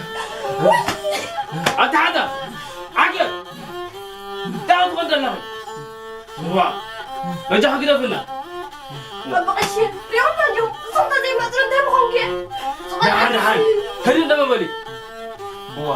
ወይ። ኣታ ሓታ፣ ዓገብ። እንታይ ትኾን ዘለኺ? ዋ፣ በጃኺ ግደፍና። ኣባ ቀሺ፣ ሪኦም እንዲዮም። እዞም ተዘይመፅኡ እንታይ ምኾንኩ እየ? ደሓን፣ ደሓን። ህድእ እንዳበሊ። ዋ።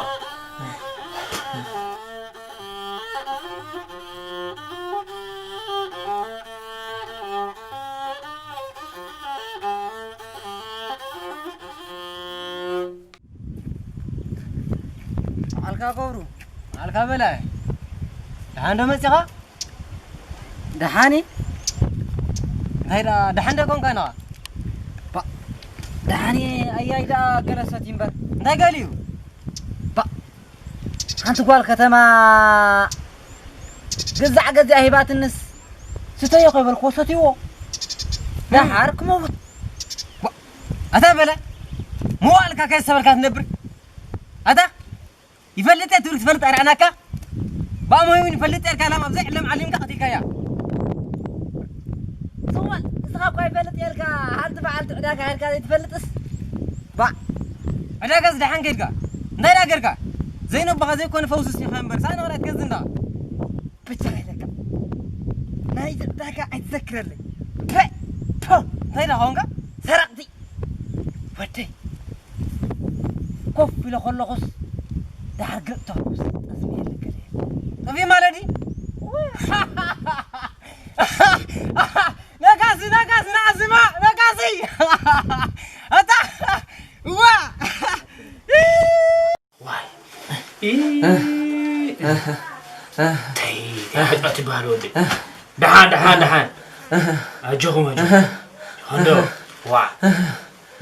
በዓልካ ገብሩ፣ በዓልካ በላይ፣ ደሓን ዶ መጺኻ? ደሓን እየ። እንታይ ደኣ፣ ደሓን ዶ ኮንካ ንዓ? ባ-፣ ደሓን እየ፣ ኣያይ ደኣ ገለ ሰትዩ እምበር። እንታይ ገሊኡ? ባ-፣ ሓንቲ ጓል ከተማ ገዛዕ ገዚኣ ሂባትንስ፣ ስተዮ ከይበልክዎ ሰትይዎ። ደሓር ክመውት። ዋ፣ ኣታ በለ፣ መዋእልካ ከይሰበልካ ትነብር። ኣታ ይፈልጥ እየ ትብል ትፈልጥ ኣይረኣናካ። ብኣሞይ እውን ይፈልጥ እየ ኢልካ ኢላ ኣብዘይ ዕለም ዓሊምካ ቀቲልካያ። ስዋ፣ ንስኻ እኳ ይፈልጥ እየ ኢልካ ሓንቲ በዓልቲ ዕዳጋ ከድካ ዘይትፈልጥስ? ባዕ፣ ዕዳጋስ ደሓን ከይድካ እንታይ ደኣ ጌርካ? ዘይነቦኻ ዘይኮነ ፈውስስ ኢኻ እምበር፣ ሳእኒ ኸኣ ትገዝእ እንዳ። ብቻ ኢለካ። ናይ ዕዳጋ ኣይትዘክረለይ። ፐ፣ ፖ፣ እንታይ ደኣ ኾንካ? ሰረቕቲ። ወደይ። ኮፍ ኢለ ከለኹስ ደሓር ገጽ ተኹስ ጠስሚ የለ ገለ የለ። ጠፊእ ማለት ድዩ? ነጋሲ፣ ነጋሲ፣ ነጋሲ፣ ማ-፣ ነጋሲ። ኣታ፣ ዋ። ዋይ። ኢ-፣ ተይ፣ ተይ፣ ሓጢኣት ይበሃል ወዲ። ደሓን፣ ደሓን፣ ደሓን። ኣጆኹም፣ ኣጆኹም። ሆንዶ፣ ዋ።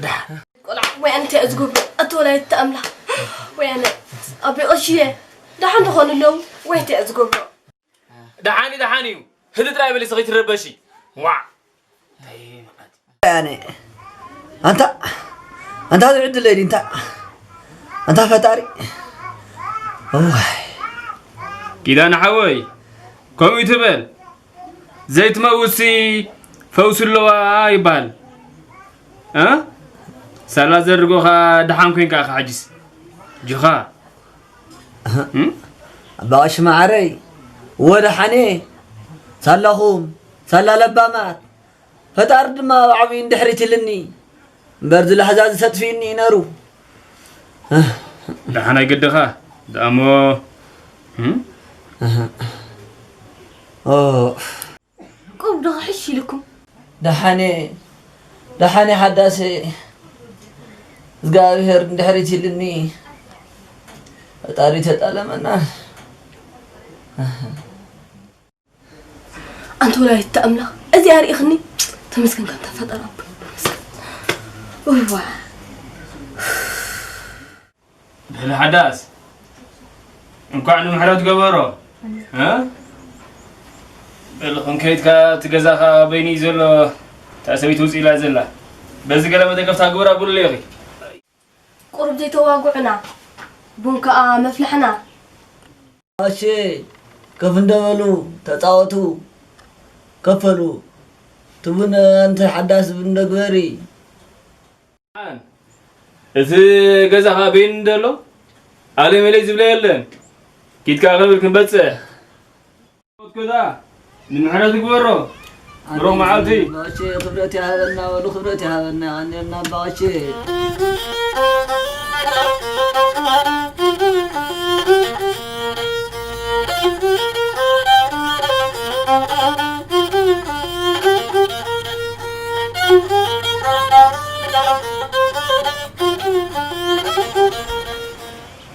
ደሓን። ቆልዓ፣ ወይ ኣነ እንታይ እየ ዝገብሮ? ኣቲ ወላዲተ ኣምላኽ። ወይ ኣነ፣ ኣቢ ቀሽየ፣ ደሓን ትኾኑ ኣለዉ? ወይ እንታይ እየ ዝገብሮ? ደሓን እዩ፣ ደሓን እዩ። ህድእ ጥራይ በሊ፣ እስኺ ትረበሺ። ዋዕ። እንታይ መዓት። ኣነ፣ ኣንታ፣ ኣንታ ዝዕድለይ ድዩ? እንታ፣ ኣንታ ፈጣሪ። እዋይ። ኪዳነ ሓወይ፣ ከምኡ ይትበል። ዘይትመውትሲ ፈውሲ ኣለዋ ይበሃል። እ? ሳላ ዘድርጎኻ ደሓን ኮይንካ ኢኻ ሕጅስ። ጅኻ። እም? ኣባ ቀሺ መዓረይ፣ ወደሓኔ ሳላኹም፣ ሳላ ለባማት፣ ፈጣሪ ድማ ኣብ ዓብዩ እንድሕሪት ኢልኒ፣ እምበር ዝላሕዛ ዝሰጥፊኒ ነሩ። ደሓን ኣይገደኻ፣ ደኣሞ፣ እም? ኦ። ቁም ዶ ክሕሽ ኢልኩም? ደሓኔ፣ ደሓኔ ሓዳሴ፣ እግዚኣብሔር እንድሕሪት ኢልኒ፣ ፈጣሪ ተጣለመና። ኣንቲ ወላዲተ ኣምላኽ፣ እዚኣ ርኢኽኒ? ተመስገን ከምታ ፈጠራ ኣቦይ። ተመስገን። እዋ። በል ሓዳስ፣ እንኳዕ ንምሕረት ገበሮ። እ? በል ክንከይድካ እቲ ገዛኻ በይኑ እዩ ዘሎ፣ እታ ሰበይቲ ውፅእ ኢላ ዘላ። በዚ ገለ መደገፍታ ግበራ ብሉ ኢኺ። ቁሩብ ዘይተዋግዑና፣ ቡን ከኣ መፍልሕና። ኣባዋቼ፣ ከፍ እንደበሉ ተጻወቱ፣ ከፈሉ። ትቡን ኣንቲ ሓዳስ ብንደግበሪ። እቲ ገዛ ኸኣ በይኑ እንደሎ፣ ኣለይ መለይ ዝብለ የለን። ኪድካ ክብል ክንበጽሕ። ሞት ገዛ ንምሕረት ይግበሮ። ብሩኽ መዓልቲ። ኣባዋቼ፣ ክብረት ይሃበልና፣ በሉ ክብረት ይሃበልና፣ የቐንየልና ኣባዋቼ።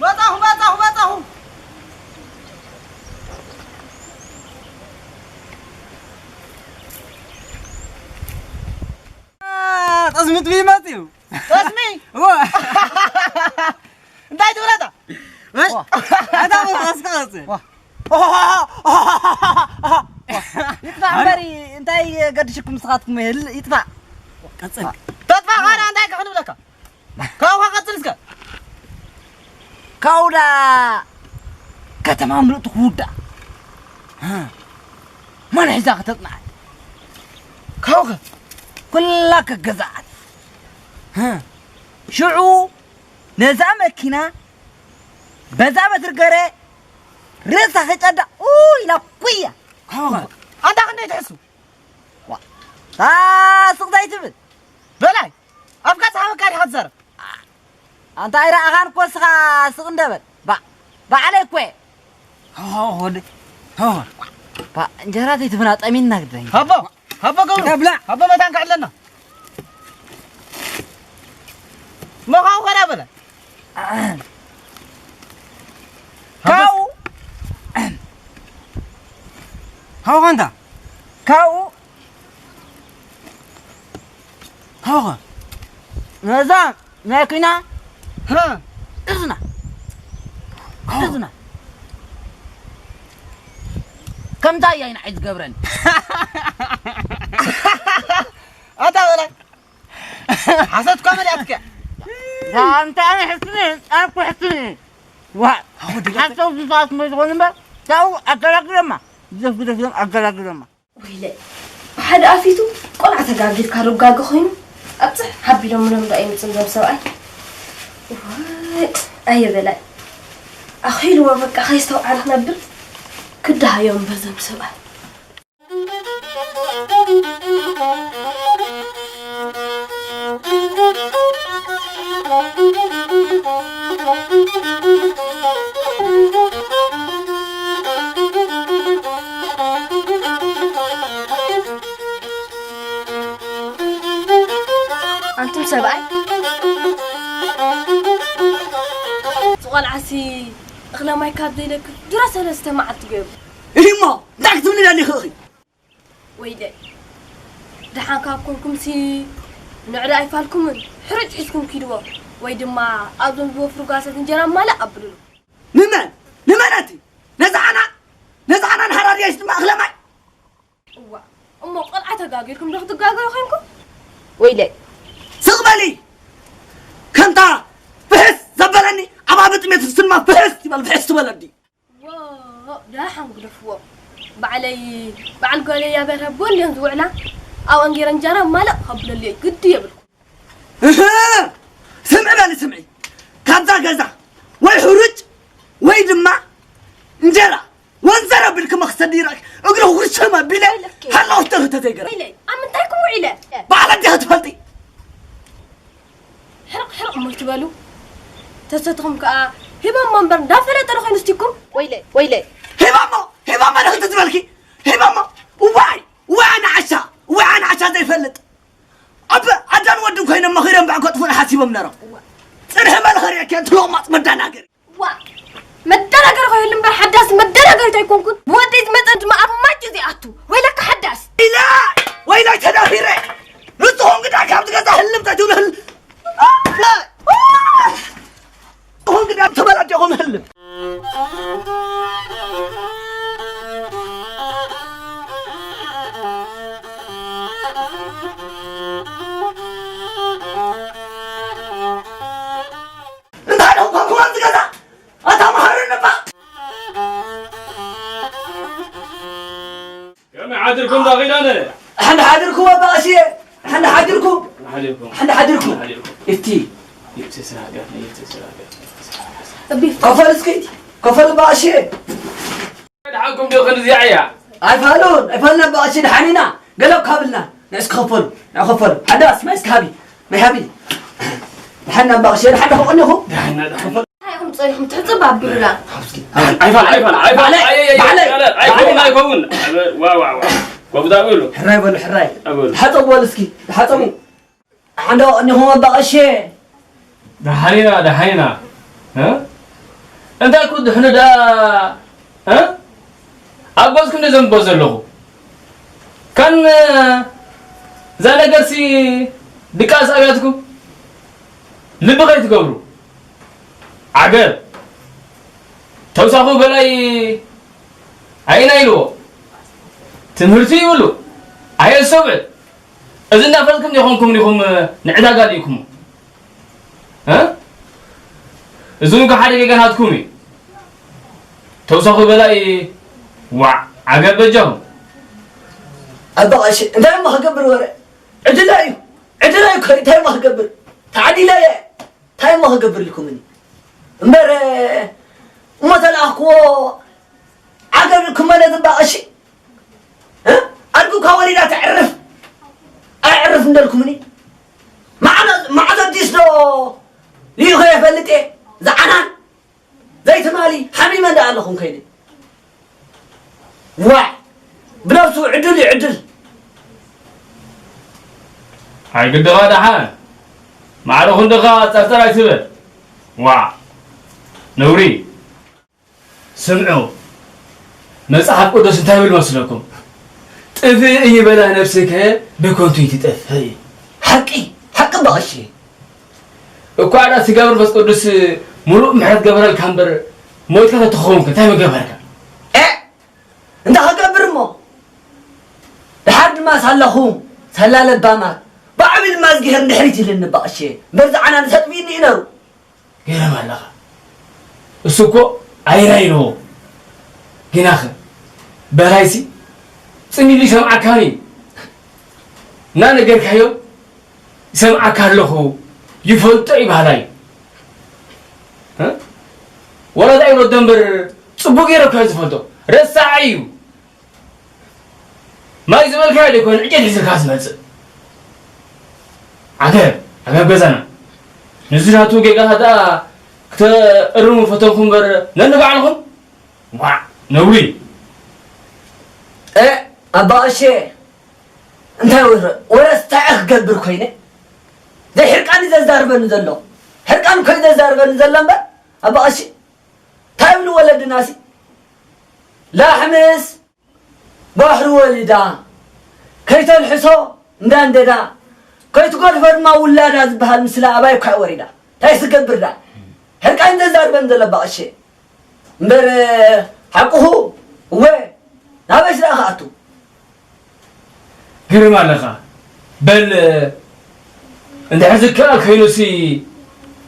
መጻኹ፣ መጻኹ፣ መጻኹ። ጠስሚ ትብሊ መጽዩ። ጠስሚ? እወ። እንታይ ትብለታ? እሺ። ዋ። ኣታ ቀስ ቀስ። ዋ። ይጥፋእ እምበሪ፣ እንታይ ገድሽኩም ንስኻትኩም? ይል-፣ ይጥፋእ። ቀጽል። ተጥፋእ ኸኣ እንታይ ክንብለካ? ካብኡ ኸኣ ቀጽል እስከ። ካብኡ ደኣ ከተማ ምልእቲ ክውዳእ። መን ሒዛ ከተጽንዓት? ካብኡ ኸ? ኩላ ከገዛኣት። ሽዑ ነዛ መኪና በዛ በትሪ ገረ ርእሳ ከጨዳ ኡ ኢላ ኩያ። ኣንታ ክንደይ ትሕሱ? ዋ፣ ታ ስቕ ዘይትብል። በላይ፣ ኣፍካ ጸሓፈካ ዲኻ ትዛረብ? ኣንታ ኣይረኣኻን እኮ እስኻ ስቕ እንደ በል። ባ-፣ ባዕለይ እኮ እየ። ሃው፣ ሃው፣ ወደ-፣ ሃው። ባ-፣ እንጀራ ዘይትብና ጠሚንና ግደኝ። ሃቦ፣ ሃቦ ገብሩ። ተብላ። ሃቦ መታን ከዕለና። መኻው ኸዳ በለ። ካብኡ፣ ሃው ኸንታ። ካብኡ፣ ሃው ኸ። ነዛ መኪና፣ ሃ። እዝና። ሃው። እዝና። ከምታ እያ ይንዓይ ዝገብረኒ። ኣታ በላይ። ሓሰት እኳ መሊኣትካ። ኣንተ ኣነ ሕስኒ፣ ኣነ እኮ ሕስኒ። ዋ፣ ሓሰው ዝሰዓት መ ዝኾን እምበር፣ ታው ኣገላግለማ። ግደፍ፣ ግደፍ፣ ግደፍ፣ ኣገላግለማ። ወይለ፣ ብሓደ ኣፊቱ ቆልዓ ተጋጊርካ ርጋገ ኮይኑ፣ ኣብፅሕ ሓቢሎምሎም ዶ ኣይምፅን ዞም ሰብኣይ? ወይ፣ ኣየ በላይ። ኣኺልዎ በቃ፣ ከይስተውዓለ ክነብር ክደሃዮም እምበር ዞም ሰብኣይ። ኣንቱም ሰብኣይ፣ እዚ ቆልዓሲ እኽለ ማይ ካብ ዘይለክፍ ድሮ ሰለስተ መዓልቲ ገይሩ። እሂ እሞ እንታይ ክትብሊ ደሊኺ ኢኺ? ወይለይ፣ ደሓን ካብ ኮንኩምሲ ንዕዳ ኣይፋልኩምን፣ ሕሩጭ ሒዝኩም ኪድዎ፣ ወይ ድማ ኣብዞም ዝወፍሩ ጋሳት እንጀራ ማላእ ኣብልሉ። ንመን? ንመን ኣንቲ? ነዛ ሓናን? ነዛ ሓናን ሓራርያይስ ድማ እኽለ ማይ? እዋ፣ እሞ ቆልዓ ተጋጊርኩም ዶ ክትጋገሩ ኮይንኩም? ወይለይ። ስቕ በሊ! ከምታ ፍሕስ ዘበለኒ ዓባቢ ጥሜት ስማ ፍሕስ ይበል፣ ፍሕስ ትበል ኣዲ። ዎ፣ ደሓን ግደፍዎ። ባዕለይ፣ በዓል ጓለይ እያ በርሀ ቦልዮን ዝውዕላ፣ ኣብኣን ገይረ እንጀራ ማለቕ ከብለልዮ ግዲ የብልኩ። እህ! ስምዒ በሊ፣ ስምዒ። ካብዛ ገዛ ወይ ሕሩጭ ወይ ድማ እንጀራ ወንዘር ኣቢልክማ ክሰዲ ይረኣክ። እግሪ ውርሸም ኣቢለ ወይለኪ። ሃላ ውሽጠ ክተዘይገራ። ወይለይ፣ ኣብ ምንታይኩም ውዒለ? ባዕል ኣዲኻ ትፈልጢ። ሕርቕ ሕርቕ እሞ ይትበሉ። ተሰትኹም ከኣ ሂቦሞ እምበር እንዳፈለጠ ዶ ኮይኑ ስቲኩም? ወይለይ፣ ወይለይ። ሂቦሞ፣ ሂቦሞ ዶ ክትዝበልኪ? ሂቦሞ። እዋይ፣ እዋይ ኣነ ዓሻ፣ እዋይ ኣነ ዓሻ ዘይፈልጥ። ኣብ ኣዳን ወድን ኮይኖም መኺሮም ባዕ ከጥፉን ሓሲቦም ነሮም። ጽንሒ መልኸርየኪ ኣንቲ ሎቕማጽ መዳናገሪ። ዋ፣ መደናገሪ ከይህሉ እምበር ሓዳስ መደናገሪት ኣይኮንኩን። ብወደይ ዝመጸ ድማ ኣብ ማጭ ዘይኣቱ። ወይለካ ሓዳስ። ኢላ፣ ወይላይ ተዳፊረ። ንስኹም ግዳ ካብዚ ገዛ ህልም ተትብሉ ህል-፣ ንስኹም ግዳ ተበላዲኹም ህልም። እንታይ ደው ኮንኩም ኣብዚ ገዛ? ኣታ መሃሪ ንፋቅ። ከመይ ሓድርኩም ዳኺላነ? ሓንዳ ሓድርኩም ኣባ ቀሽየ፣ ሓንዳ ሓድርኩም። ሓድርኩም። ሓንዳ ሓድርኩም። ሓድርኩም። እቲ። ይፍትህ ስራቀ፣ ይፍትህ ስራቀ። ከፈል እስኪ፣ ከፈል ኣባ ቀሽየ። ደሓንኩም ዶ ክንዚኣ እያ? ኣይፋሉን፣ ኣይፋሉን ኣባ ቀሽየ፣ ደሓን ኢና። ገለ ካብልና፣ ንዕስ ክኸፈሉ፣ ንዕ ክኸፈሉ። ሓዳስ፣ ማይ እስኪ ሃቢ፣ ማይ ሃቢ። ደሓን ኣባ ቀሺ፣ ደሓን ዶ ቀኒኹም? ደሓን፣ ደሓን። እንታይ ኢኹም ጸኒሕኩም ትሕጽብ ኣቢሉና? ኣይፋል፣ ኣይፋል፣ ኣይፋል፣ ባዕለይ፣ ኣይፋል፣ ባዕለይ፣ ኣይፋል፣ ኣይፋል፣ ባዕለይ። ኣይፋል፣ ኣይፋል። ዋ፣ ዋ፣ ዋ። ጎብዳ በሉ። ሕራይ በሉ፣ ሕራይ። በሉ። ተሓጸቡ በሉ እስኪ፣ ተሓጸቡ። ደሓን ዶ ቀኒኹም ኣባ ቀሺ? ደሓን ኢና፣ ደሓን ኢና። እ? እንታይ ክትድሕኑ ደኣ፣ እ? ኣብ ገዝኩም እንደ ዘንብቦ ዘለኹ። ከም እዛ ነገርሲ ድቃስ ኣብያትኩም ልቢ ከይትገብሩ። ዓገብ። ተውሳኹ በላይ ኣይና ኢልዎ። ትምህርቲ ይብሉ። ኣየሰብዕ። እዚ እናፈለጥኩም ዲኹም ንዕዳጋ ኣልኢኹሞ? እ? እዚ እውን ከሓደ ጌጋ ናትኩም እዩ። ተውሳኹ በላይ ዋዕ ዓገብ በጃኹም። ኣባ ቀሺ፣ እንታይ እሞ ክገብር ወረ? ዕድላ እዩ። ዕድላ እዩ እኮ፣ እንታይ እሞ ክገብር? ተዓዲለ እየ። እንታይ እሞ ክገብር ኢልኩምኒ? እምበር፣ እሞ ተለኣኽክዎ ዓገብ ኢልኩም ማለት እባ ቀሺ? እ? ኣድጉ እኳ ወሊዳ ተዕርፍ። ኣየዕርፍ እንደልኩምኒ? ማዕዶ፣ ማዕዶ ኣዲስ ዶ ልኢኹ የፈልጥ እየ። ዝዓናን ዘይትማሊ ሓሚመ እንዳ ኣለኹም ከይደ። ዋዕ! ብነብሱ ዕድል እዩ ዕድል። ኣይግድኻ ደሓን። ማዕረ ክንድኻ ጸርጸር ኣይትበል። ዋዕ! ነውሪ። ስምዑ፣ መጽሓፍ ቅዱስ እንታይ ይብል መስለኩም? "ጥፍእ እይበላ ነፍስከ ብከንቱ ይትጠፍእ" እዩ። ሓቂ፣ ሓቂ ኣባ ቀሺ። እኳ ደኣ ስጋ መንፈስ ቅዱስ ምሉእ ምሕረት ገበረልካ እምበር፣ ሞይትካ ተትኸውን ከ እንታይ ምገበርካ? እ! እንታይ ክገብር እሞ? ደሓር ድማ ሳላኹም፣ ሳላ ለባማት፣ ብዓቢ ድማ እዝግሄር ንድሕሪት ኢልኒ ኣባ ቀሺ። እምበር ዝዓናንስ ኣጥፊእኒ እዩ ነሩ። ገረም ኣለኻ። እሱ እኮ ኣይራይ ኣለዎ። ግናኸ በራይሲ ጽን ኢሉ ይሰምዓካን እዩ። እናነገርካዮ "ይሰምዓካ ኣለኹ፣ ይፈልጦ" እዩ በሃላይ። እ? ወረዳ እዩ ወዶ እምበር ጽቡቕ ገይሩ እኮ እዩ ዝፈልጦ። ረሳዒ እዩ። ማይ ዝበልካዮ ዘይኮነ ዕጨት ሒዝልካ ዝመጽእ። ዓገብ፣ ዓገብ ገዛና። ነዚ ናቱ ጌጋታት ደኣ ክተእርሙ ፈተንኩም እምበር ነንባዕልኹም ዋዕ ነውሪ። እ፣ ኣባ ቀሼ፣ እንታይ ወረ-፣ ወረስ እንታይ እየ ክገብር ኮይነ? ዘይሕርቃን እዩ ዘዛርበኒ ዘሎ። ሕርቃን እኮ እዩ ዘዛርበኒ ዘሎ እምበር፣ ኣባ ቀሼ፣ እንታይ ይብሉ ወለድናሲ? ላሕምስ ባሕሪ ወሊዳ፣ ከይተልሕሶ እንዳንደዳ፣ ከይትገድፎ ድማ ውላዳ ዝበሃል ምስላ ኣባይ እኳ እዩ ወሪዳ። እንታይ ስገብር ዳ? ሕርቃን ዘዛርበን ዘሎ ኣባ ቀሼ። እምበር፣ ሓቅኹ፣ እወ፣ ናበይስ ደኣ ክኣቱ? ግርም ኣለኻ። በል፣ እንድሕር ዝከኣል ኮይኑሲ፣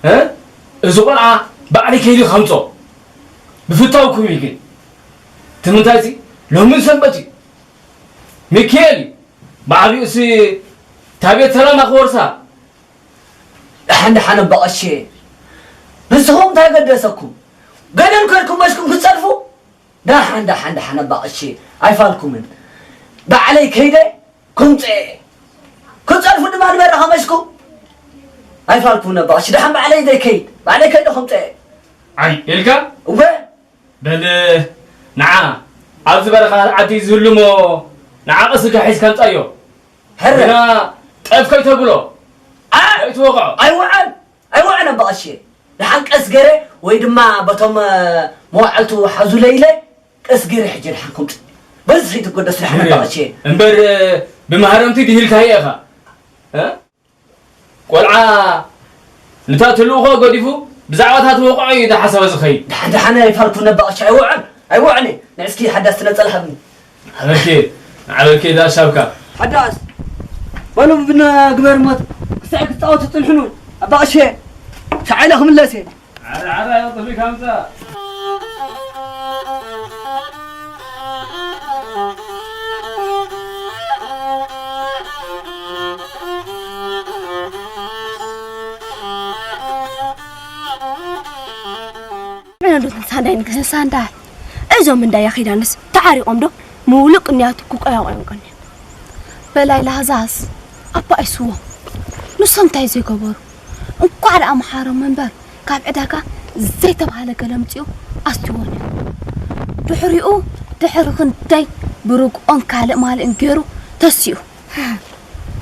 እ? እዚ ቆልዓ ባዕለይ ከይዱ ከምጾ። ብፍታውኩም እዩ ግን። እቲ ምንታይሲ፣ ሎሚ ሰንበት እዩ። ሚካኤል እዩ። ብዓቢኡሲ፣ እታ ቤት ሰላማ ክወርሳ። ደሓን ደሓን ኣባ ቀሼ። ንስኹም እንታይ ገደሰኩም? ገደል ከድኩም መሽኩም ክትጸድፉ? ደሓን፣ ደሓን፣ ደሓን ኣባ ቀሺ፣ ኣይፋልኩምን። ባዕለይ ከይደ ክምጽኤ። ክጸርፉ ድማ ንበረኻ መሽኩ። ኣይፋልኩምን ኣባ ቀሺ፣ ደሓን ባዕለይ ዘይከይድ፣ ባዕለይ ከይደ ክምጽኤ። ኣይ፣ ኢልካ? እወ። በል፣ ንዓ፣ ኣብዚ በረኻ ዓዲ ዝህሉሞ ንዓ ቀስካ ሒዝካ ምጻዮ። ሕረ። ግና ጠፍ ከይተብሎ። ኣ-፣ ከይትወቕዖ። ኣይወዓል፣ ኣይወዓል ኣባ ቀሺ። ደሓን ቀስ ገይረ ወይ ድማ በቶም፣ እ፣ መዋዕልቱ ሓዙለይ ኢለ ቀስ ገይረ ሕጂ ደሓን ከምጽእ። በዚ ከይትጎደስ ደሓን ኣባ ቀሺ። እምበር፣ እ፣ ብማህረምቲ ድሂልካዮ ኢኻ። እ? ቆልዓ ነታ ትልእኾ ገዲፉ ብዛዕባ እታ ትወቕዖ እዩ ዝሓሰበ ዝኸይድ። ደሓን፣ ደሓን ኣይፋልኩን ኣባ ቀሺ። ኣይወዓል፣ ኣይወዓል። ንዕስኪ ሓዳስ ትነጸል ሃብኒ። ዓበርኬ፣ ዓበርኬ፣ እዛ ሻብካ። ሓዳስ፣ በሉ ብና ግበር ሞት፣ ክሳዕ ክትጻወቱ ጽንሕኑ። ኣባ ቀሼ፣ ሻዕ ኢለ ክምለስ እየ። ዓረ፣ ዓረ፣ ጥፊ ካምጻ። መን ዶ ሳንዳይ ንግስቲ ሳንዳይ? እዞም እንዳ ያኺዳንስ ተዓሪቖም ዶ ምውልቕ እንያቱ ክቆያቆዮም ቀንዮም። በላይ ላህዛስ ኣባ ኣይስዎም። ንሶም እንታይ ዘይገበሩ? እንኳዕ ደኣ መሓሮም እምበር፣ ካብ ዕዳጋ ዘይተባህለ ገለ ኣምጺኡ ኣስትይዎ ነይሩ። ድሕሪኡ፣ ድሕሪ ክንደይ ብርግኦን ካልእ ማልእን ገይሩ ተሲኡ።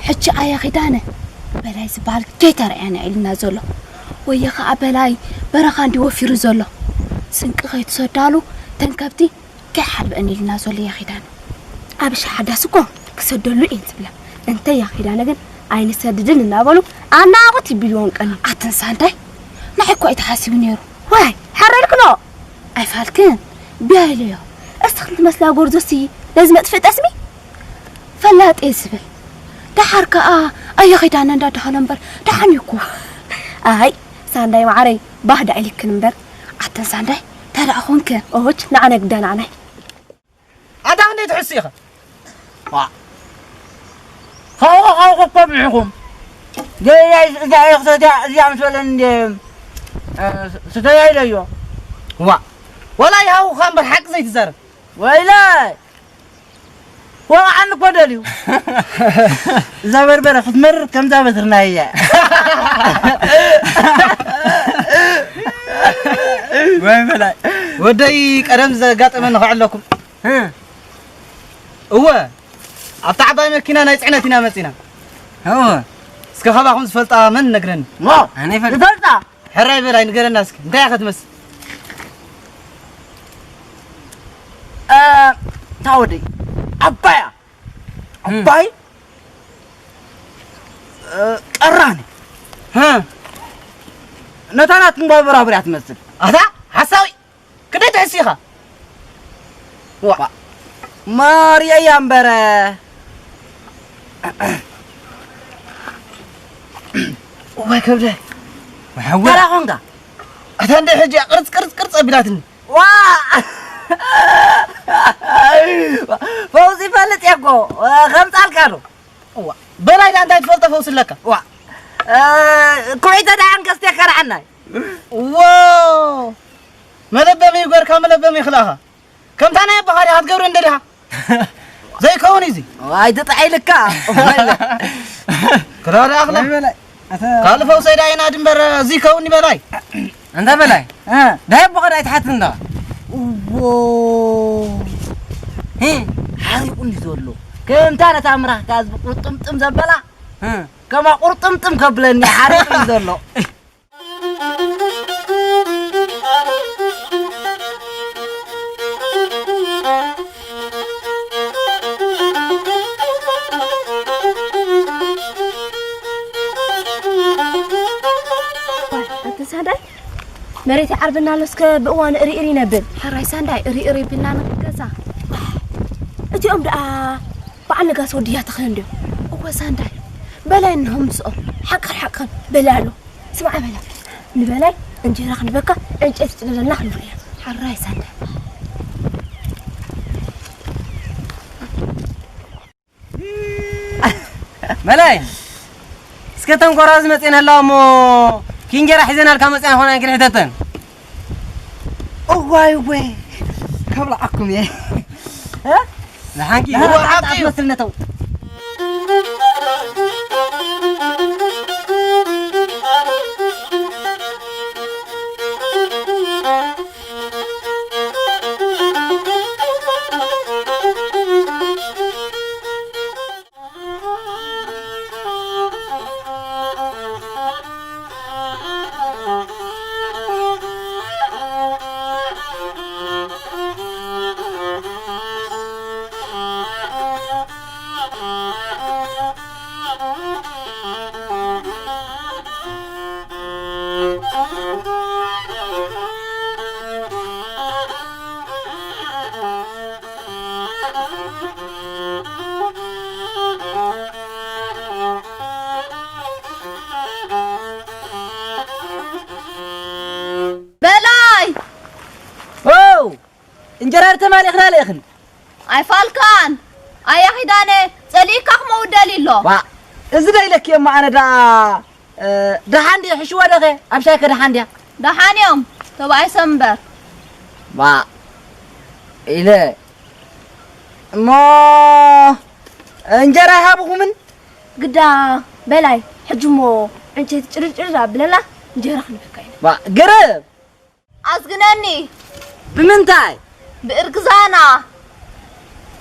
ሕጂ ኣያ ኺዳነ፣ በላይ ዝበሃል ከይተረኣየና ኢሉና ዘሎ። ወየ ኸኣ በላይ በረኻ እንዲ ወፊሩ ዘሎ። ስንቂ ከይትሰዳሉ፣ ተን ከብቲ ከይሓልበን ኢልና ዘሎ ያኺዳን። ኣብ ሸሓዳስ እኮ ክሰደሉ እየን ዝብላ። እንተ ያኺዳነ ግን ኣይንሰድድን እናበሉ ኣናቑት ይቢልዎን ቀኒ። ኣተን ሳንዳይ፣ ንዓይ እኮ ኣይተሓሲቡ ነይሩ። ዋይ፣ ሓረልክኖ። ኣይፋልክን፣ ቢያ ኢለዮ። እስኽን ትመስላ ጎርዞሲ ነዚ መጥፍእ ጠስሚ? ፈላጤ ዝብል። ደሓር ከኣ ኣየኺዳነ እንዳዳሃሎ እምበር፣ ደሓን እዩ እኮ። ኣይ፣ ሳንዳይ ማዓረይ፣ ባህዳ ኢልክን እምበር። ኣተን ሳንዳይ፣ እንታይ ደኣ ኾንክን? ኦች፣ ንዓና ግዳ ንዓናይ። ኣታ ክንደይ ትሕሱ ኢኻ? ዋ። ኻውኻ፣ ኻውኻ እኮ ብዒኹም። ገያይ እዛ ይኽሰትያ፣ እዚኣ ምስ በለኒ እንደ፣ እ፣ ስተያ ኢለዮ። ዋ። ወላ ይሃውኻ እምበር ሓቂ ዘይትዛረብ። ወይለይ። ወቕዓኒ እኮ ደልዩ። እዛ በርበረ ክትመርር ከምዛ በትርና እያ። ወይ በላይ። ወደይ ቀደም ዘጋጠመኒ ከዕለኩም። እ። እወ፣ ኣብታ ዓባይ መኪና ናይ ጽዕነት ኢና መጺና። እወ። እስከ ካባኹም ዝፈልጣ መን ነግረኒ? ሞ፣ ኣነ ይፈልጥ። ይፈልጣ። ሕራይ በላይ ንገረና እስኪ፣ እንታይ እያ ከትመስል? እ፣ እታ ወደይ፣ ዓባያ። እም። ዓባይ፣ እ፣ ቀራኒ። ሀ። ነታ ናትኩም ባቡር ኣብርያ ትመስል። ኣታ ሓሳዊ፣ ክንደይ ትሕስ ኢኻ? ዋ። ማርያ እያ እምበረ። እዋይ ከብደ። መሐወ። ተራ ኾንካ። ኣታ እንደ ሕጂ ቅርጽ፣ ቅርጽ፣ ቅርጽ ኣቢላትኒ። ዋ! ፈውሲ ይፈልጥ እየ እኮ፣ ከምጻልካ ዶ? እዋ፣ በላይ ደኣ እንታይ ትፈልጦ ፈውሲ ኣለካ? ዋ፣ እ፣ ኩዒተ ደኣ ኣንገስቴ ከርዓናይ። ዎ! መለበሚ ይጎርካ፣ መለበሚ ይኽልኣኻ። ከምታ ናይ ኣቦኻ ዲኻ ክትገብረ እንደሊኻ? ዘይከውን እዩ እዚ። ኣይትጥዓይ ልካ። ክራር ኣኽላ። ወይ በላይ። ኣተ ካልእ ፈውሰይ ዳይና ድንበር እዚ ከውን ይበላይ። እንተ በላይ፣ እ። ዳይ ኣቦኻ ዳይ ትሓትት እንዳ። እዎ። ሂ። ሓሪቑኒ ዘሎ። ከምታ ነታ ምራኽካ ዝቢ ቁርጥምጥም ዘበላ፣ እ። ከማ ቁርጥምጥም ከብለኒ ሓሪቑኒ ዘሎ። ኣቲ ሳንዳይ፣ መሬት ይዓርብና ኣሎ፣ እስከ ብእዋኑ እሪ እሪ ነብል። ሕራይ ሳንዳይ፣ እሪ እሪ ቢልና ንገዛ። እቲኦም ደኣ በዓል ነጋሲ ወድያ ተኸን ድዮም? እወ ሳንዳይ፣ በላይ እንሆ ምስኦም ሓቅር ሓቅር በሊ ኣሎ። ስምዓ በላ፣ ንበላይ እንጀራ ክንበካ ዕንጨይቲ ጭደለና ክንብል ኢና። ሕራይ ሳንዳይ። መላይ፣ እስከ ተን ኮራዝ መጼን ኣለዋ እሞ፣ ኪንጀራ ሒዘናልካ መጼና ኾና ክንሕተተን። እዋይ፣ እወ፣ ከብልዓኩም እየ። እ? ዝሓንኪ። ዝሓንኪ እዩ። ኣትመስል ነተው። በላይ! ኦ! እንጀራ ተማሊኽና ለእኽን። ኣይፋልካን! ኣያ ኺዳነ፣ ጸሊእካ ክመውት ደልዩ ኣሎ። ዋ! እዚ ዶ ኢለኪ እሞ ኣነ ደኣ፣ እ፣ ደሓን ድየ? ሕሽወ ደኸ? ኣብ ሻይከ ደሓን ድያ? ደሓን እዮም፣ ተባኢሶም እምበር። ዋ! ኢለ እሞ እንጀራ ይሃብኹምን? ግዳ በላይ፣ ሕጂ እሞ ዕንጨይቲ ጭርጭር ኣብለና፣ እንጀራ ክንብካ ኢና። ዋ፣ ግርም! ኣዝግነኒ። ብምንታይ? ብእርግዛና።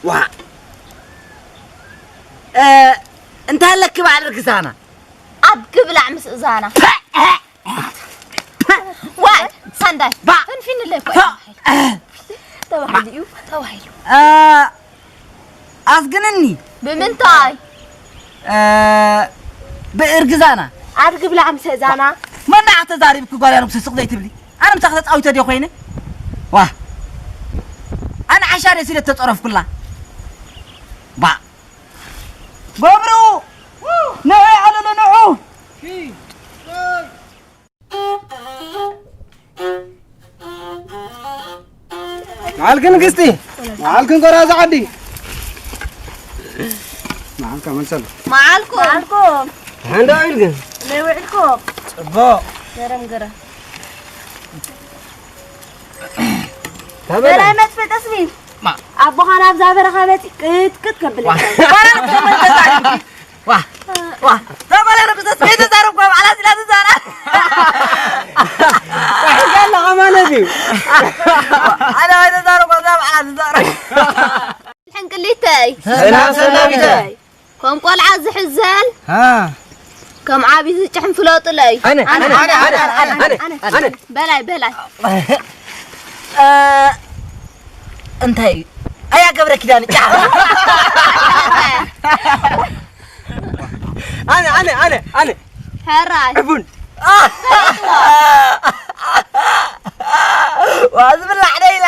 ዋ። እ፣ እንታይ ኣለኪ በዓል እርግዛና? ኣድጊ ብላዕ ምስ እዛና። ዋይ፣ ሳንዳይ። ባ። ፈንፊንለይ እኮ። ባ። ተባሂሉ እዩ፣ ተባሂሉ። እ፣ ኣዝግንኒ። ብምንታይ? እ፣ ብእርግዛና። ኣድጊ ብላዕ ምስ እዛና። መናዕ ተዛሪብኪ ጓል ኣነም ስስቕ ዘይትብሊ? ኣነ ምሳኺ ተጻዊተ ድየ ኮይነ? ዋ። ኣነ ዓሻ ድየ ሲለ ተጸረፍኩላ? ባ። ገብሩ! ንዑ፣ ዓለለ፣ ንዑ! መዓልክን ግስጢ፣ መዓልክን ጎራዛ ዓዲ። መዓልካ መሰል። መዓልኩም። መዓልኩም። ደሓን ዶ ኢልክን? ከመይ ውዕልኩም? ጽቡቕ። ገረም ገረም። ተበላ። በላይ መጥፍእ ጠስሚ። ማ? ኣቦኻ ናብዛ በረኻ መጺ ቅጥቅጥ ከብል። ዋ። ዋ፣ ዋ፣ ተባለ ነው ብዘት ቤት ተዛረብ ጓ በዓላት ኢላ ትዛራ። ዋ፣ ሒዛ ኣለኻ ማለት እዩ። ኣነ ወይ ተዛረብ ጓ በዓላት ትዛራ። ሕንቅሊተይ። ሰላም ሰላሚተይ። ከም ቆልዓ ዝሕዘል። ሃ። ከም ዓቢ ዝጭሕን ፍለጡለይ። ኣነ፣ ኣነ፣ ኣነ፣ ኣነ፣ ኣነ፣ ኣነ፣ ኣነ። በላይ፣ በላይ። እ፣ እንታይ እዩ? ኣያ ገብረ ኪዳን ጫ። ኣነ፣ ኣነ፣ ኣነ፣ ኣነ። ሕራይ። ዕቡን። ዋ፣ ዝብላዕ ዶ ኢላ?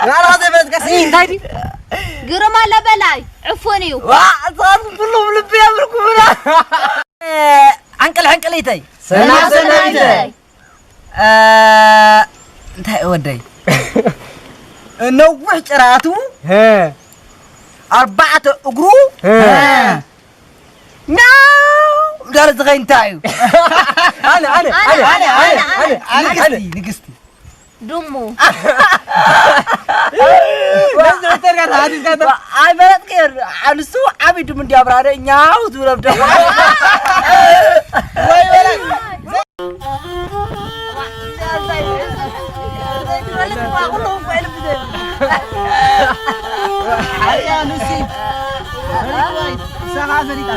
ናራ ዘይፈለጥካ ስኒ እንታይ ድዩ? ግርም ኣሎ በላይ፣ ዕፉን እዩ። ዋ፣ ንስኻትኩም ኩሉም ልቢ የብልኩምና። እ፣ ዓንቅል ሕንቅሊተይ። ሰናይ ሰናይተይ። እ፣ እንታይ ወደይ? ነዊሕ ጭራቱ፣ ሀ። ኣርባዕተ እግሩ፣ ሀ። ኛው እንዳለ ዝኸይድ እንታይ እዩ? ኣነ፣ ኣነ፣ ኣነ፣ ኣነ፣ ኣነ፣ ኣነ፣ ኣነ፣ ኣነ፣ ኣነ፣ ኣነ። ንግስቲ፣ ንግስቲ። ድሙ። ነዚ ዶክተር ጋር ተሓቲትካ ዶ? ኣይመረጥክዮን። ኣንሱ ዓብይ ድሙ እንዲያ ብራደ ኛው ዝብሎ ብደሞ። ወይ በላይ። ሓያ ንሲ። ሰኻ ፈሊጣ።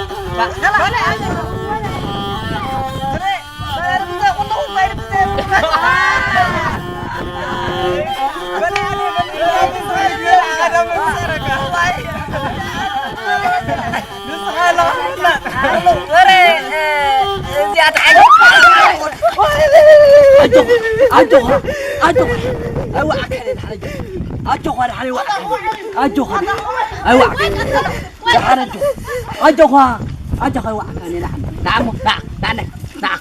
ኣጆኻ፣ ኣጆኻ፣ ኣጆኻ፣ ኣይወዓካን እየ ድሓን፣ ኣጆኻ፣ ኣጆኻ፣ ድሓን ኣይወዓካን፣ ኣጆኻ፣ ኣይወዓካን፣ ድሓን ኣጆኻ፣ ኣጆኻ፣ ኣጆኻ፣ ኣይወዓካን እየ ድሓን፣ ንዓ እሞ፣ ንዓ፣ ንዓ፣ ንዓ፣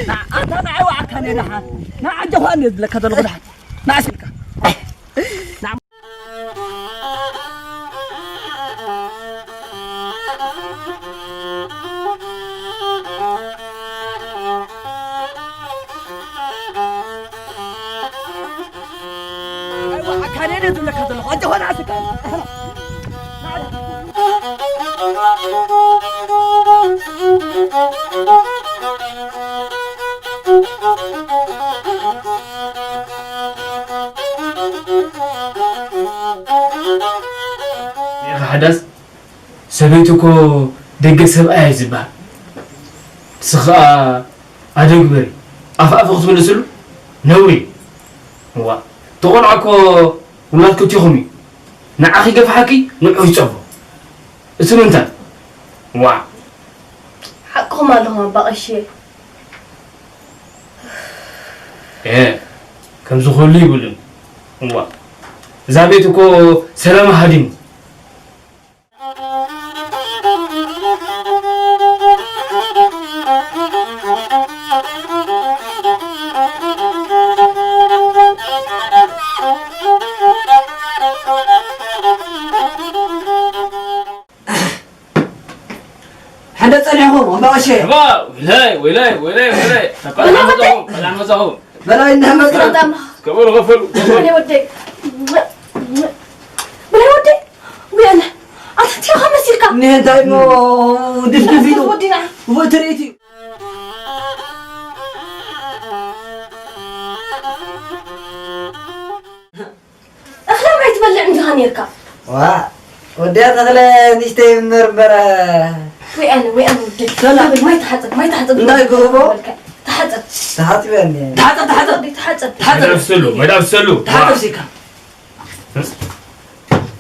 ንዓ፣ ኣታ ንዓ ኣይወዓካን እየ ድሓን፣ ንዓ ኣጆኻ እንድየ ዝብለካ ዘለኹ ድሓን። ንዓ ስልካ። ኢኻ ሓዳስ፣ ሰበይቲ እኮ ደገ ሰብኣይ እዩ ዝበሃል። ንስኺ ኸኣ ኣደግበሪ፣ ኣፍ ኣፍ ክትምልስሉ ነውሪ። እዋ፣ እቲ ቆልዓ እኮ ውላድኪ እቲኹም እዩ። ንዓኺ ገፍሓኪ ንዑ ይጸቦ። እቲ ምንታይ? ዋዕ። ሓቅኹም ኣለኹም ኣባ ቀሺ። ኤ፣ ከምዚ ክህሉ ይብሉን። እዋ፣ እዛ ቤት እኮ ሰላም ሃዲሙ። ሕንደ ጸኒሕኩም፣ ኣባ ቀሼ። እባ፣ ወይላይ፣ ወይላይ፣ ወይላይ፣ ወይላይ። ሰላም መጻኹም፣ ሰላም መጻኹም። በላይ፣ እንዳ መጻ። ሰላም። ከበሩ፣ ከፈሉ፣ ከፈሉ። በላይ ወደይ። በላይ ወደይ። ውይ፣ ኣነ፣ ኣታ እንታይ ኢኻ መሲልካ? እኒሀ እንታይ እሞ ድፍድፍ ኢሉ። ወዲና። እዎ ትርኢት እዩ። እኽሊ ማይ ትበልዕ እንዲኻ ኔርካ። ዋ፣ ወዲያ ተኽለ ንእሽተይ ይምርምረ። ወይ ኣነ፣ ወይ ኣነ ወደይ። ሰላም። ማይ ተሓፀብ፣ ማይ ተሓፀብ። እንታይ ክህቦ? ተሓፀብ። ተሓፂበ እኔ። ተሓፀብ፣ ተሓፀብ። ወደይ፣ ተሓፀብ። ተሓፀብ። መዳብ ሰሉ፣ መዳብ ሰሉ። ተሓፀብ ሲካ።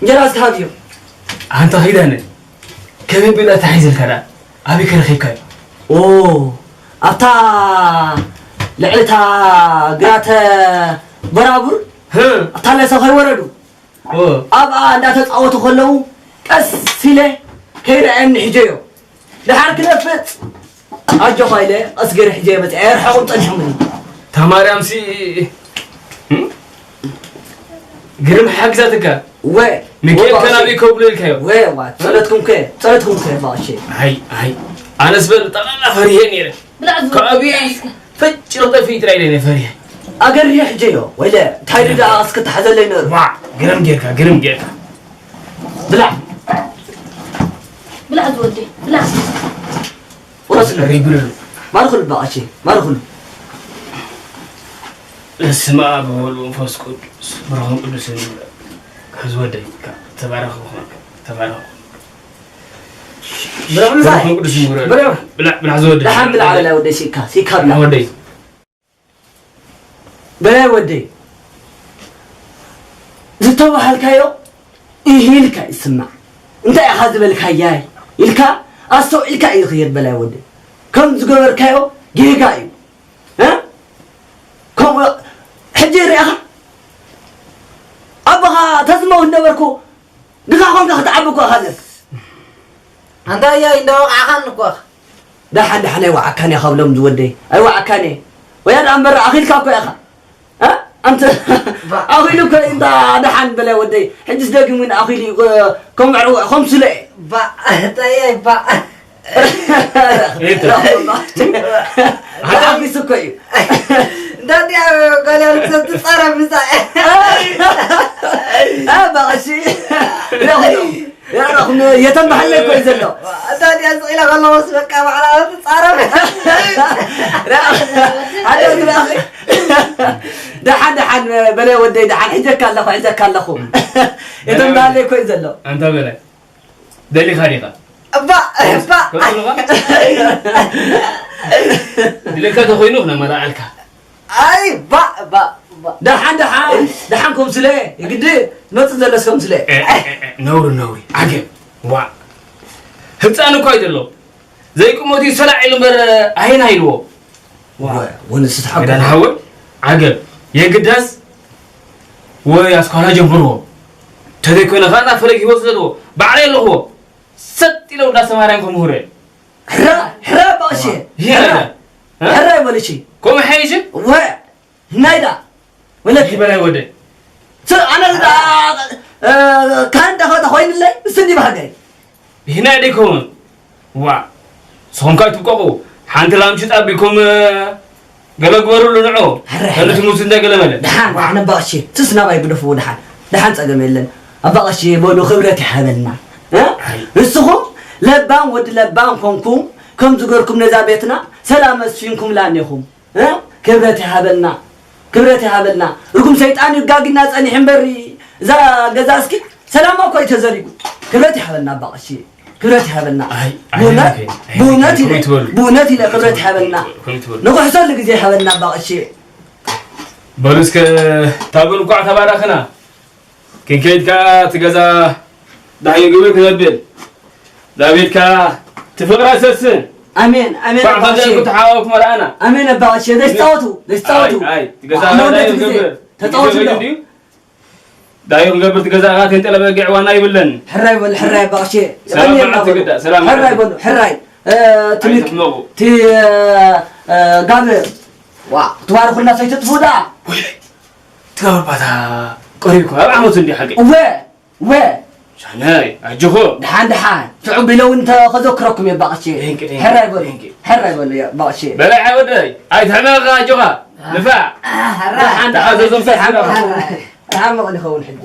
እንጀራ እስኪ ሃብዮ። ኣንታ ኺዳነ፣ ከመይ ብላ ተሓይዘልካ ደኣ? ኣበይ ከ ረኺብካዮ? ኦ፣ ኣብታ ልዕሊ እታ ግራተ በራቡር፣ ህ። ኣብታ ለሰ ከይወረዱ፣ ኦ። ኣብኣ እንዳተጻወቱ ከለዉ፣ ቀስ ኢለ ከይረኣየኒ ሒጀዮ። ደሓር ክነፍጥ፣ ኣጆኻ ኢለ፣ ቀስ ገይረ ሒጀዮ መጺአ። ኣይርሕቑን ጸኒሖምኒ። እታ ማርያምሲ፣ እ? ግርም ሓግዛትካ። ወ-፣ ሚካኤል ወ-፣ ከናቢ ከብሎ ኢልካዮ። ወ-፣ ዋ፣ ጸሎትኩም ከ፣ ጸሎትኩም ከ፣ ባሼ። ኣይ፣ ኣይ። ኣነስ በል ጠቕላላ ፈሪሄ ነይረ። ብላዕ ዝወ-፣ ካብ ብላዕ እስከ። ፈጭ ጠፊ ጥራይ ነይረ ፈሪሄ። ኣገር ሪሕ ጀዮ፣ ወይለ፣ እንታይ ደኣ እስከ ተሓዘለይ ነሩ። ዋ፣ ግርም ጌርካ፣ ግርም ጌርካ። ብላዕ። ብላዕ ዝወደይ፣ ብላዕ። ቁረስ ሪብሉ። ማርኹሉ ባቐቼ፣ ማርኹሉ። በስመ አብ ወወልድ ወመንፈስ ቅዱስ፣ ብሩኽን ቅዱስን ይሁን። ካብ ዝወደይ፣ ተባረኽ፣ ተባረኽ። ብሩኽ ምሳይ። ብሩኽን ቅዱስን ይሁን። ብሩኽ። ብላዕ፣ ብላዕ ዝወደይ። ደሓን ብላዕ፣ በላይ ወደይ፣ ሲካ፣ ሲካ ብላዕ። ወደይ። በላይ ወደይ፣ ዝተባሃልካዮ ኢሂ ኢልካ ይስማዕ። እንታይ ኢኻ ዝበልካያይ ኢልካ ኣስተውዒልካ እዩ ዝኽየድ በላይ ወደይ። ከም ዝገበርካዮ ጌጋ እዩ። እ? ከምኡ ሕጂ ርኢኻ ኣቦኻ ተዝመውት ነበርኩ ድኻ ኾንካ ክትዓቢ እኮ ኢኻ ነርካ። ኣንታ እያ እንዳወቃዕኻን እኮ ኢኻ። ደሓን ደሓን ኣይወዓካን እያ ካብሎም ዝወደይ። ኣይወዓካን እየ። ወያ ደኣ እምበር ኣኺልካ እኮ ኢኻ። እ? ኣንተ ባ- ኣኺሉ እኮ እንዳ ደሓን በለ ወደይ። ሕጅስ ደጊሙ እውን ኣኺሉ እዩ፣ እ፣ ከም ዕርወ-፣ ከም ስለ እየ። ባ-፣ እንታይ እየ ባ-፣ ኤታ። ሓላፊስ እኮ እዩ። እንዳዲያ ጋልያን ሰብ ትጻረፍ ምሳይ። እ፣ ባቐሺ። ረኹም፣ ረኹም፣ የተንባህለ እኮ እዩ ዘሎ። እንዳዲያ ስቕ ኢላ ከለኹስ በቃ ባዕላ ትጻረፍ። ሓደ ዝረኣኺ። ደሓን፣ ደሓን፣ በለ ወደይ፣ ደሓን፣ ሒጀካ ኣለኹ፣ ሒጀካ ኣለኹ። የተንባህለ እኮ እዩ ዘሎ። ኣንታ በለ። ደሊኻ ዲኻ? እባ፣ እባ። ከብትልኻ? ኢለካ ተኾይኑ ክነመላኣልካ። ኣይ፣ ባ፣ ባ፣ ባ። ደሓን፣ ደሓን፣ ደሓን ከም ስለ፣ የግዲ ትመጽእ ዘለስ ከም ስለ። እ፣ እ፣ እ፣ ነውሪ፣ ነውሪ፣ ዓገብ። ዋ። ህጻን እኮ እዩ ዘሎ። ዘይቅመቱ እዩ ሰላዕ ኢሉ እምበር፣ ኣየና ኢልዎ? ዋ። ወ-፣ ወንስ ተሓጎ። ገዳን ሓወይ፣ ዓገብ። የግዳስ ወይ ኣስኳላ ጀምርዎ። ተዘይኮይነ ኸዓ ፈለግ ህይወት ዘለዎ። ባዕለይ ኣለኽዎ። ሰጥ ኢለ ውዳሴ ማርያም ከምህሮ እየ። ሕራ፣ ሕራ ባሼ። ይሄ ሕራ። ነገር። እ? ሕራ ይበል እሺ። ከምኡ ሓይሽን? ወ-፣ ናይ ዳ? ወለድ። ይበላይ ወደ። ስ-፣ ኣነ ዳ፣ እ፣ ካን ዳኸ ተኾይንለይ? እስኒ ባህገይ። ይህና ደይከውን። ዋ። ንስኹም ከ ኣይትብቀቑ። ሓንቲ ላም ሽጣ ቢልኩም፣ እ፣ ገለ ግበሩሉ ንዑ። ሕረ፣ ሕረ። ከነ ትሙት እንደ ገለ መለ። ደሓን፣ ደሓን ኣባ ቀሺ። ስስ ናባይ ግደፍዎ ደሓን። ደሓን ጸገም የለን። ኣባ ቀሺ በሉ ክብረት ይሃበልና። እ? ኣይ። ንስኹም ለባም ወዲ ለባም ኮንኩም ከም ዝገርኩም ነዛ ቤትና ሰላም ኣስፊንኩምላ እኔኹም። እ? ክብረት ይሃበልና፣ ክብረት ይሃበልና። ርጉም ሰይጣን እዩ ጋጊና ጸኒሑ እምበር፣ እዛ ገዛ እስኪ ሰላማ እኮ እዩ ተዘሪጉ። ክብረት ይሃበልና ኣባ ቀሺ፣ ክብረት ይሃበልና። ኣይ፣ ኣይ፣ ብእውነት፣ ኣይ፣ ኣይ፣ ብእውነት ኣይ፣ ኢለ፣ ኣይ፣ ትበሉ። ብእውነት ኢለ ክብረት ይሃበልና። ኣይ፣ ትበሉ። ንኽሕሰሉ ግዜ ይሃበልና ኣባ ቀሺ። በሉ እስከ፣ ታበሉ እንኳዕ ተባረኽና። ክንከይድ ከኣ እቲ ገዛ ዳሕዮ ግብር ክነብል። ዳዊት ከኣ እቲ ፍቕራ ሰስን። ኣሜን፣ ኣሜን፣ እንኳዕ ኣባ ቀሺ። ፈደልኩ ተሓዋወኩ መርኣና። ኣሜን፣ ኣባ ቀሺ። ዘይትጻወቱ፣ ዘይትጻወቱ። ኣይ፣ ኣይ፣ እቲ ገዛ ኣነ ዳሕዮ ወደት ግዜ ግብር። ተጻወቱ ግዜ ኣሎ። ድዩ? ዳሕዮ ክንገብር እቲ ገዛ ከኣ ተንጠለ በጊዕ ዋና ይብለን። ሕራይ በል፣ ሕራይ ኣባ ቀሺ። ሰላም ቀኒልና መዓልቲ በሉ። ግዳ፣ ሰላም ሕራይ መዓልቲ። በሉ፣ ሕራይ። እ፣ ትልቅ፣ ኣይትሕመቑ። እቲ፣ እ፣ እ፣ ጋብር። ዋ፣ ትባርኹልና ሰይትጥፉ ደኣ። ወይ፣ ትጋብር ባታ ቀሪብኩም። ኣብ ዓመቱ እንዲ ሓቂ። እወ። ወ። ሻነይ፣ ኣጆኹም። ደሓን፣ ደሓን። ሽዑ ቢለ እውን እንተ-፣ ከዘክረኩም እየ፣ ባቕሼ። ቴንኪ፣ ቴንኪ፣ ሕራይ በሉ። ቴንኪ። ሕራይ በሉ፣ እየ፣ ባቕሼ። በላይ ዓወደይ፣ ኣይትሕመቕ፣ ኣጆኻ። አ-፣ ንፋዕ። አ-፣ ሕራይ። ደሓን፣ ደሓን፣ ተኣዘዞም ደሓን፣ ሳስራ። ደሓን፣ ደሓን መቕኒ ይኸውን ሕጂ።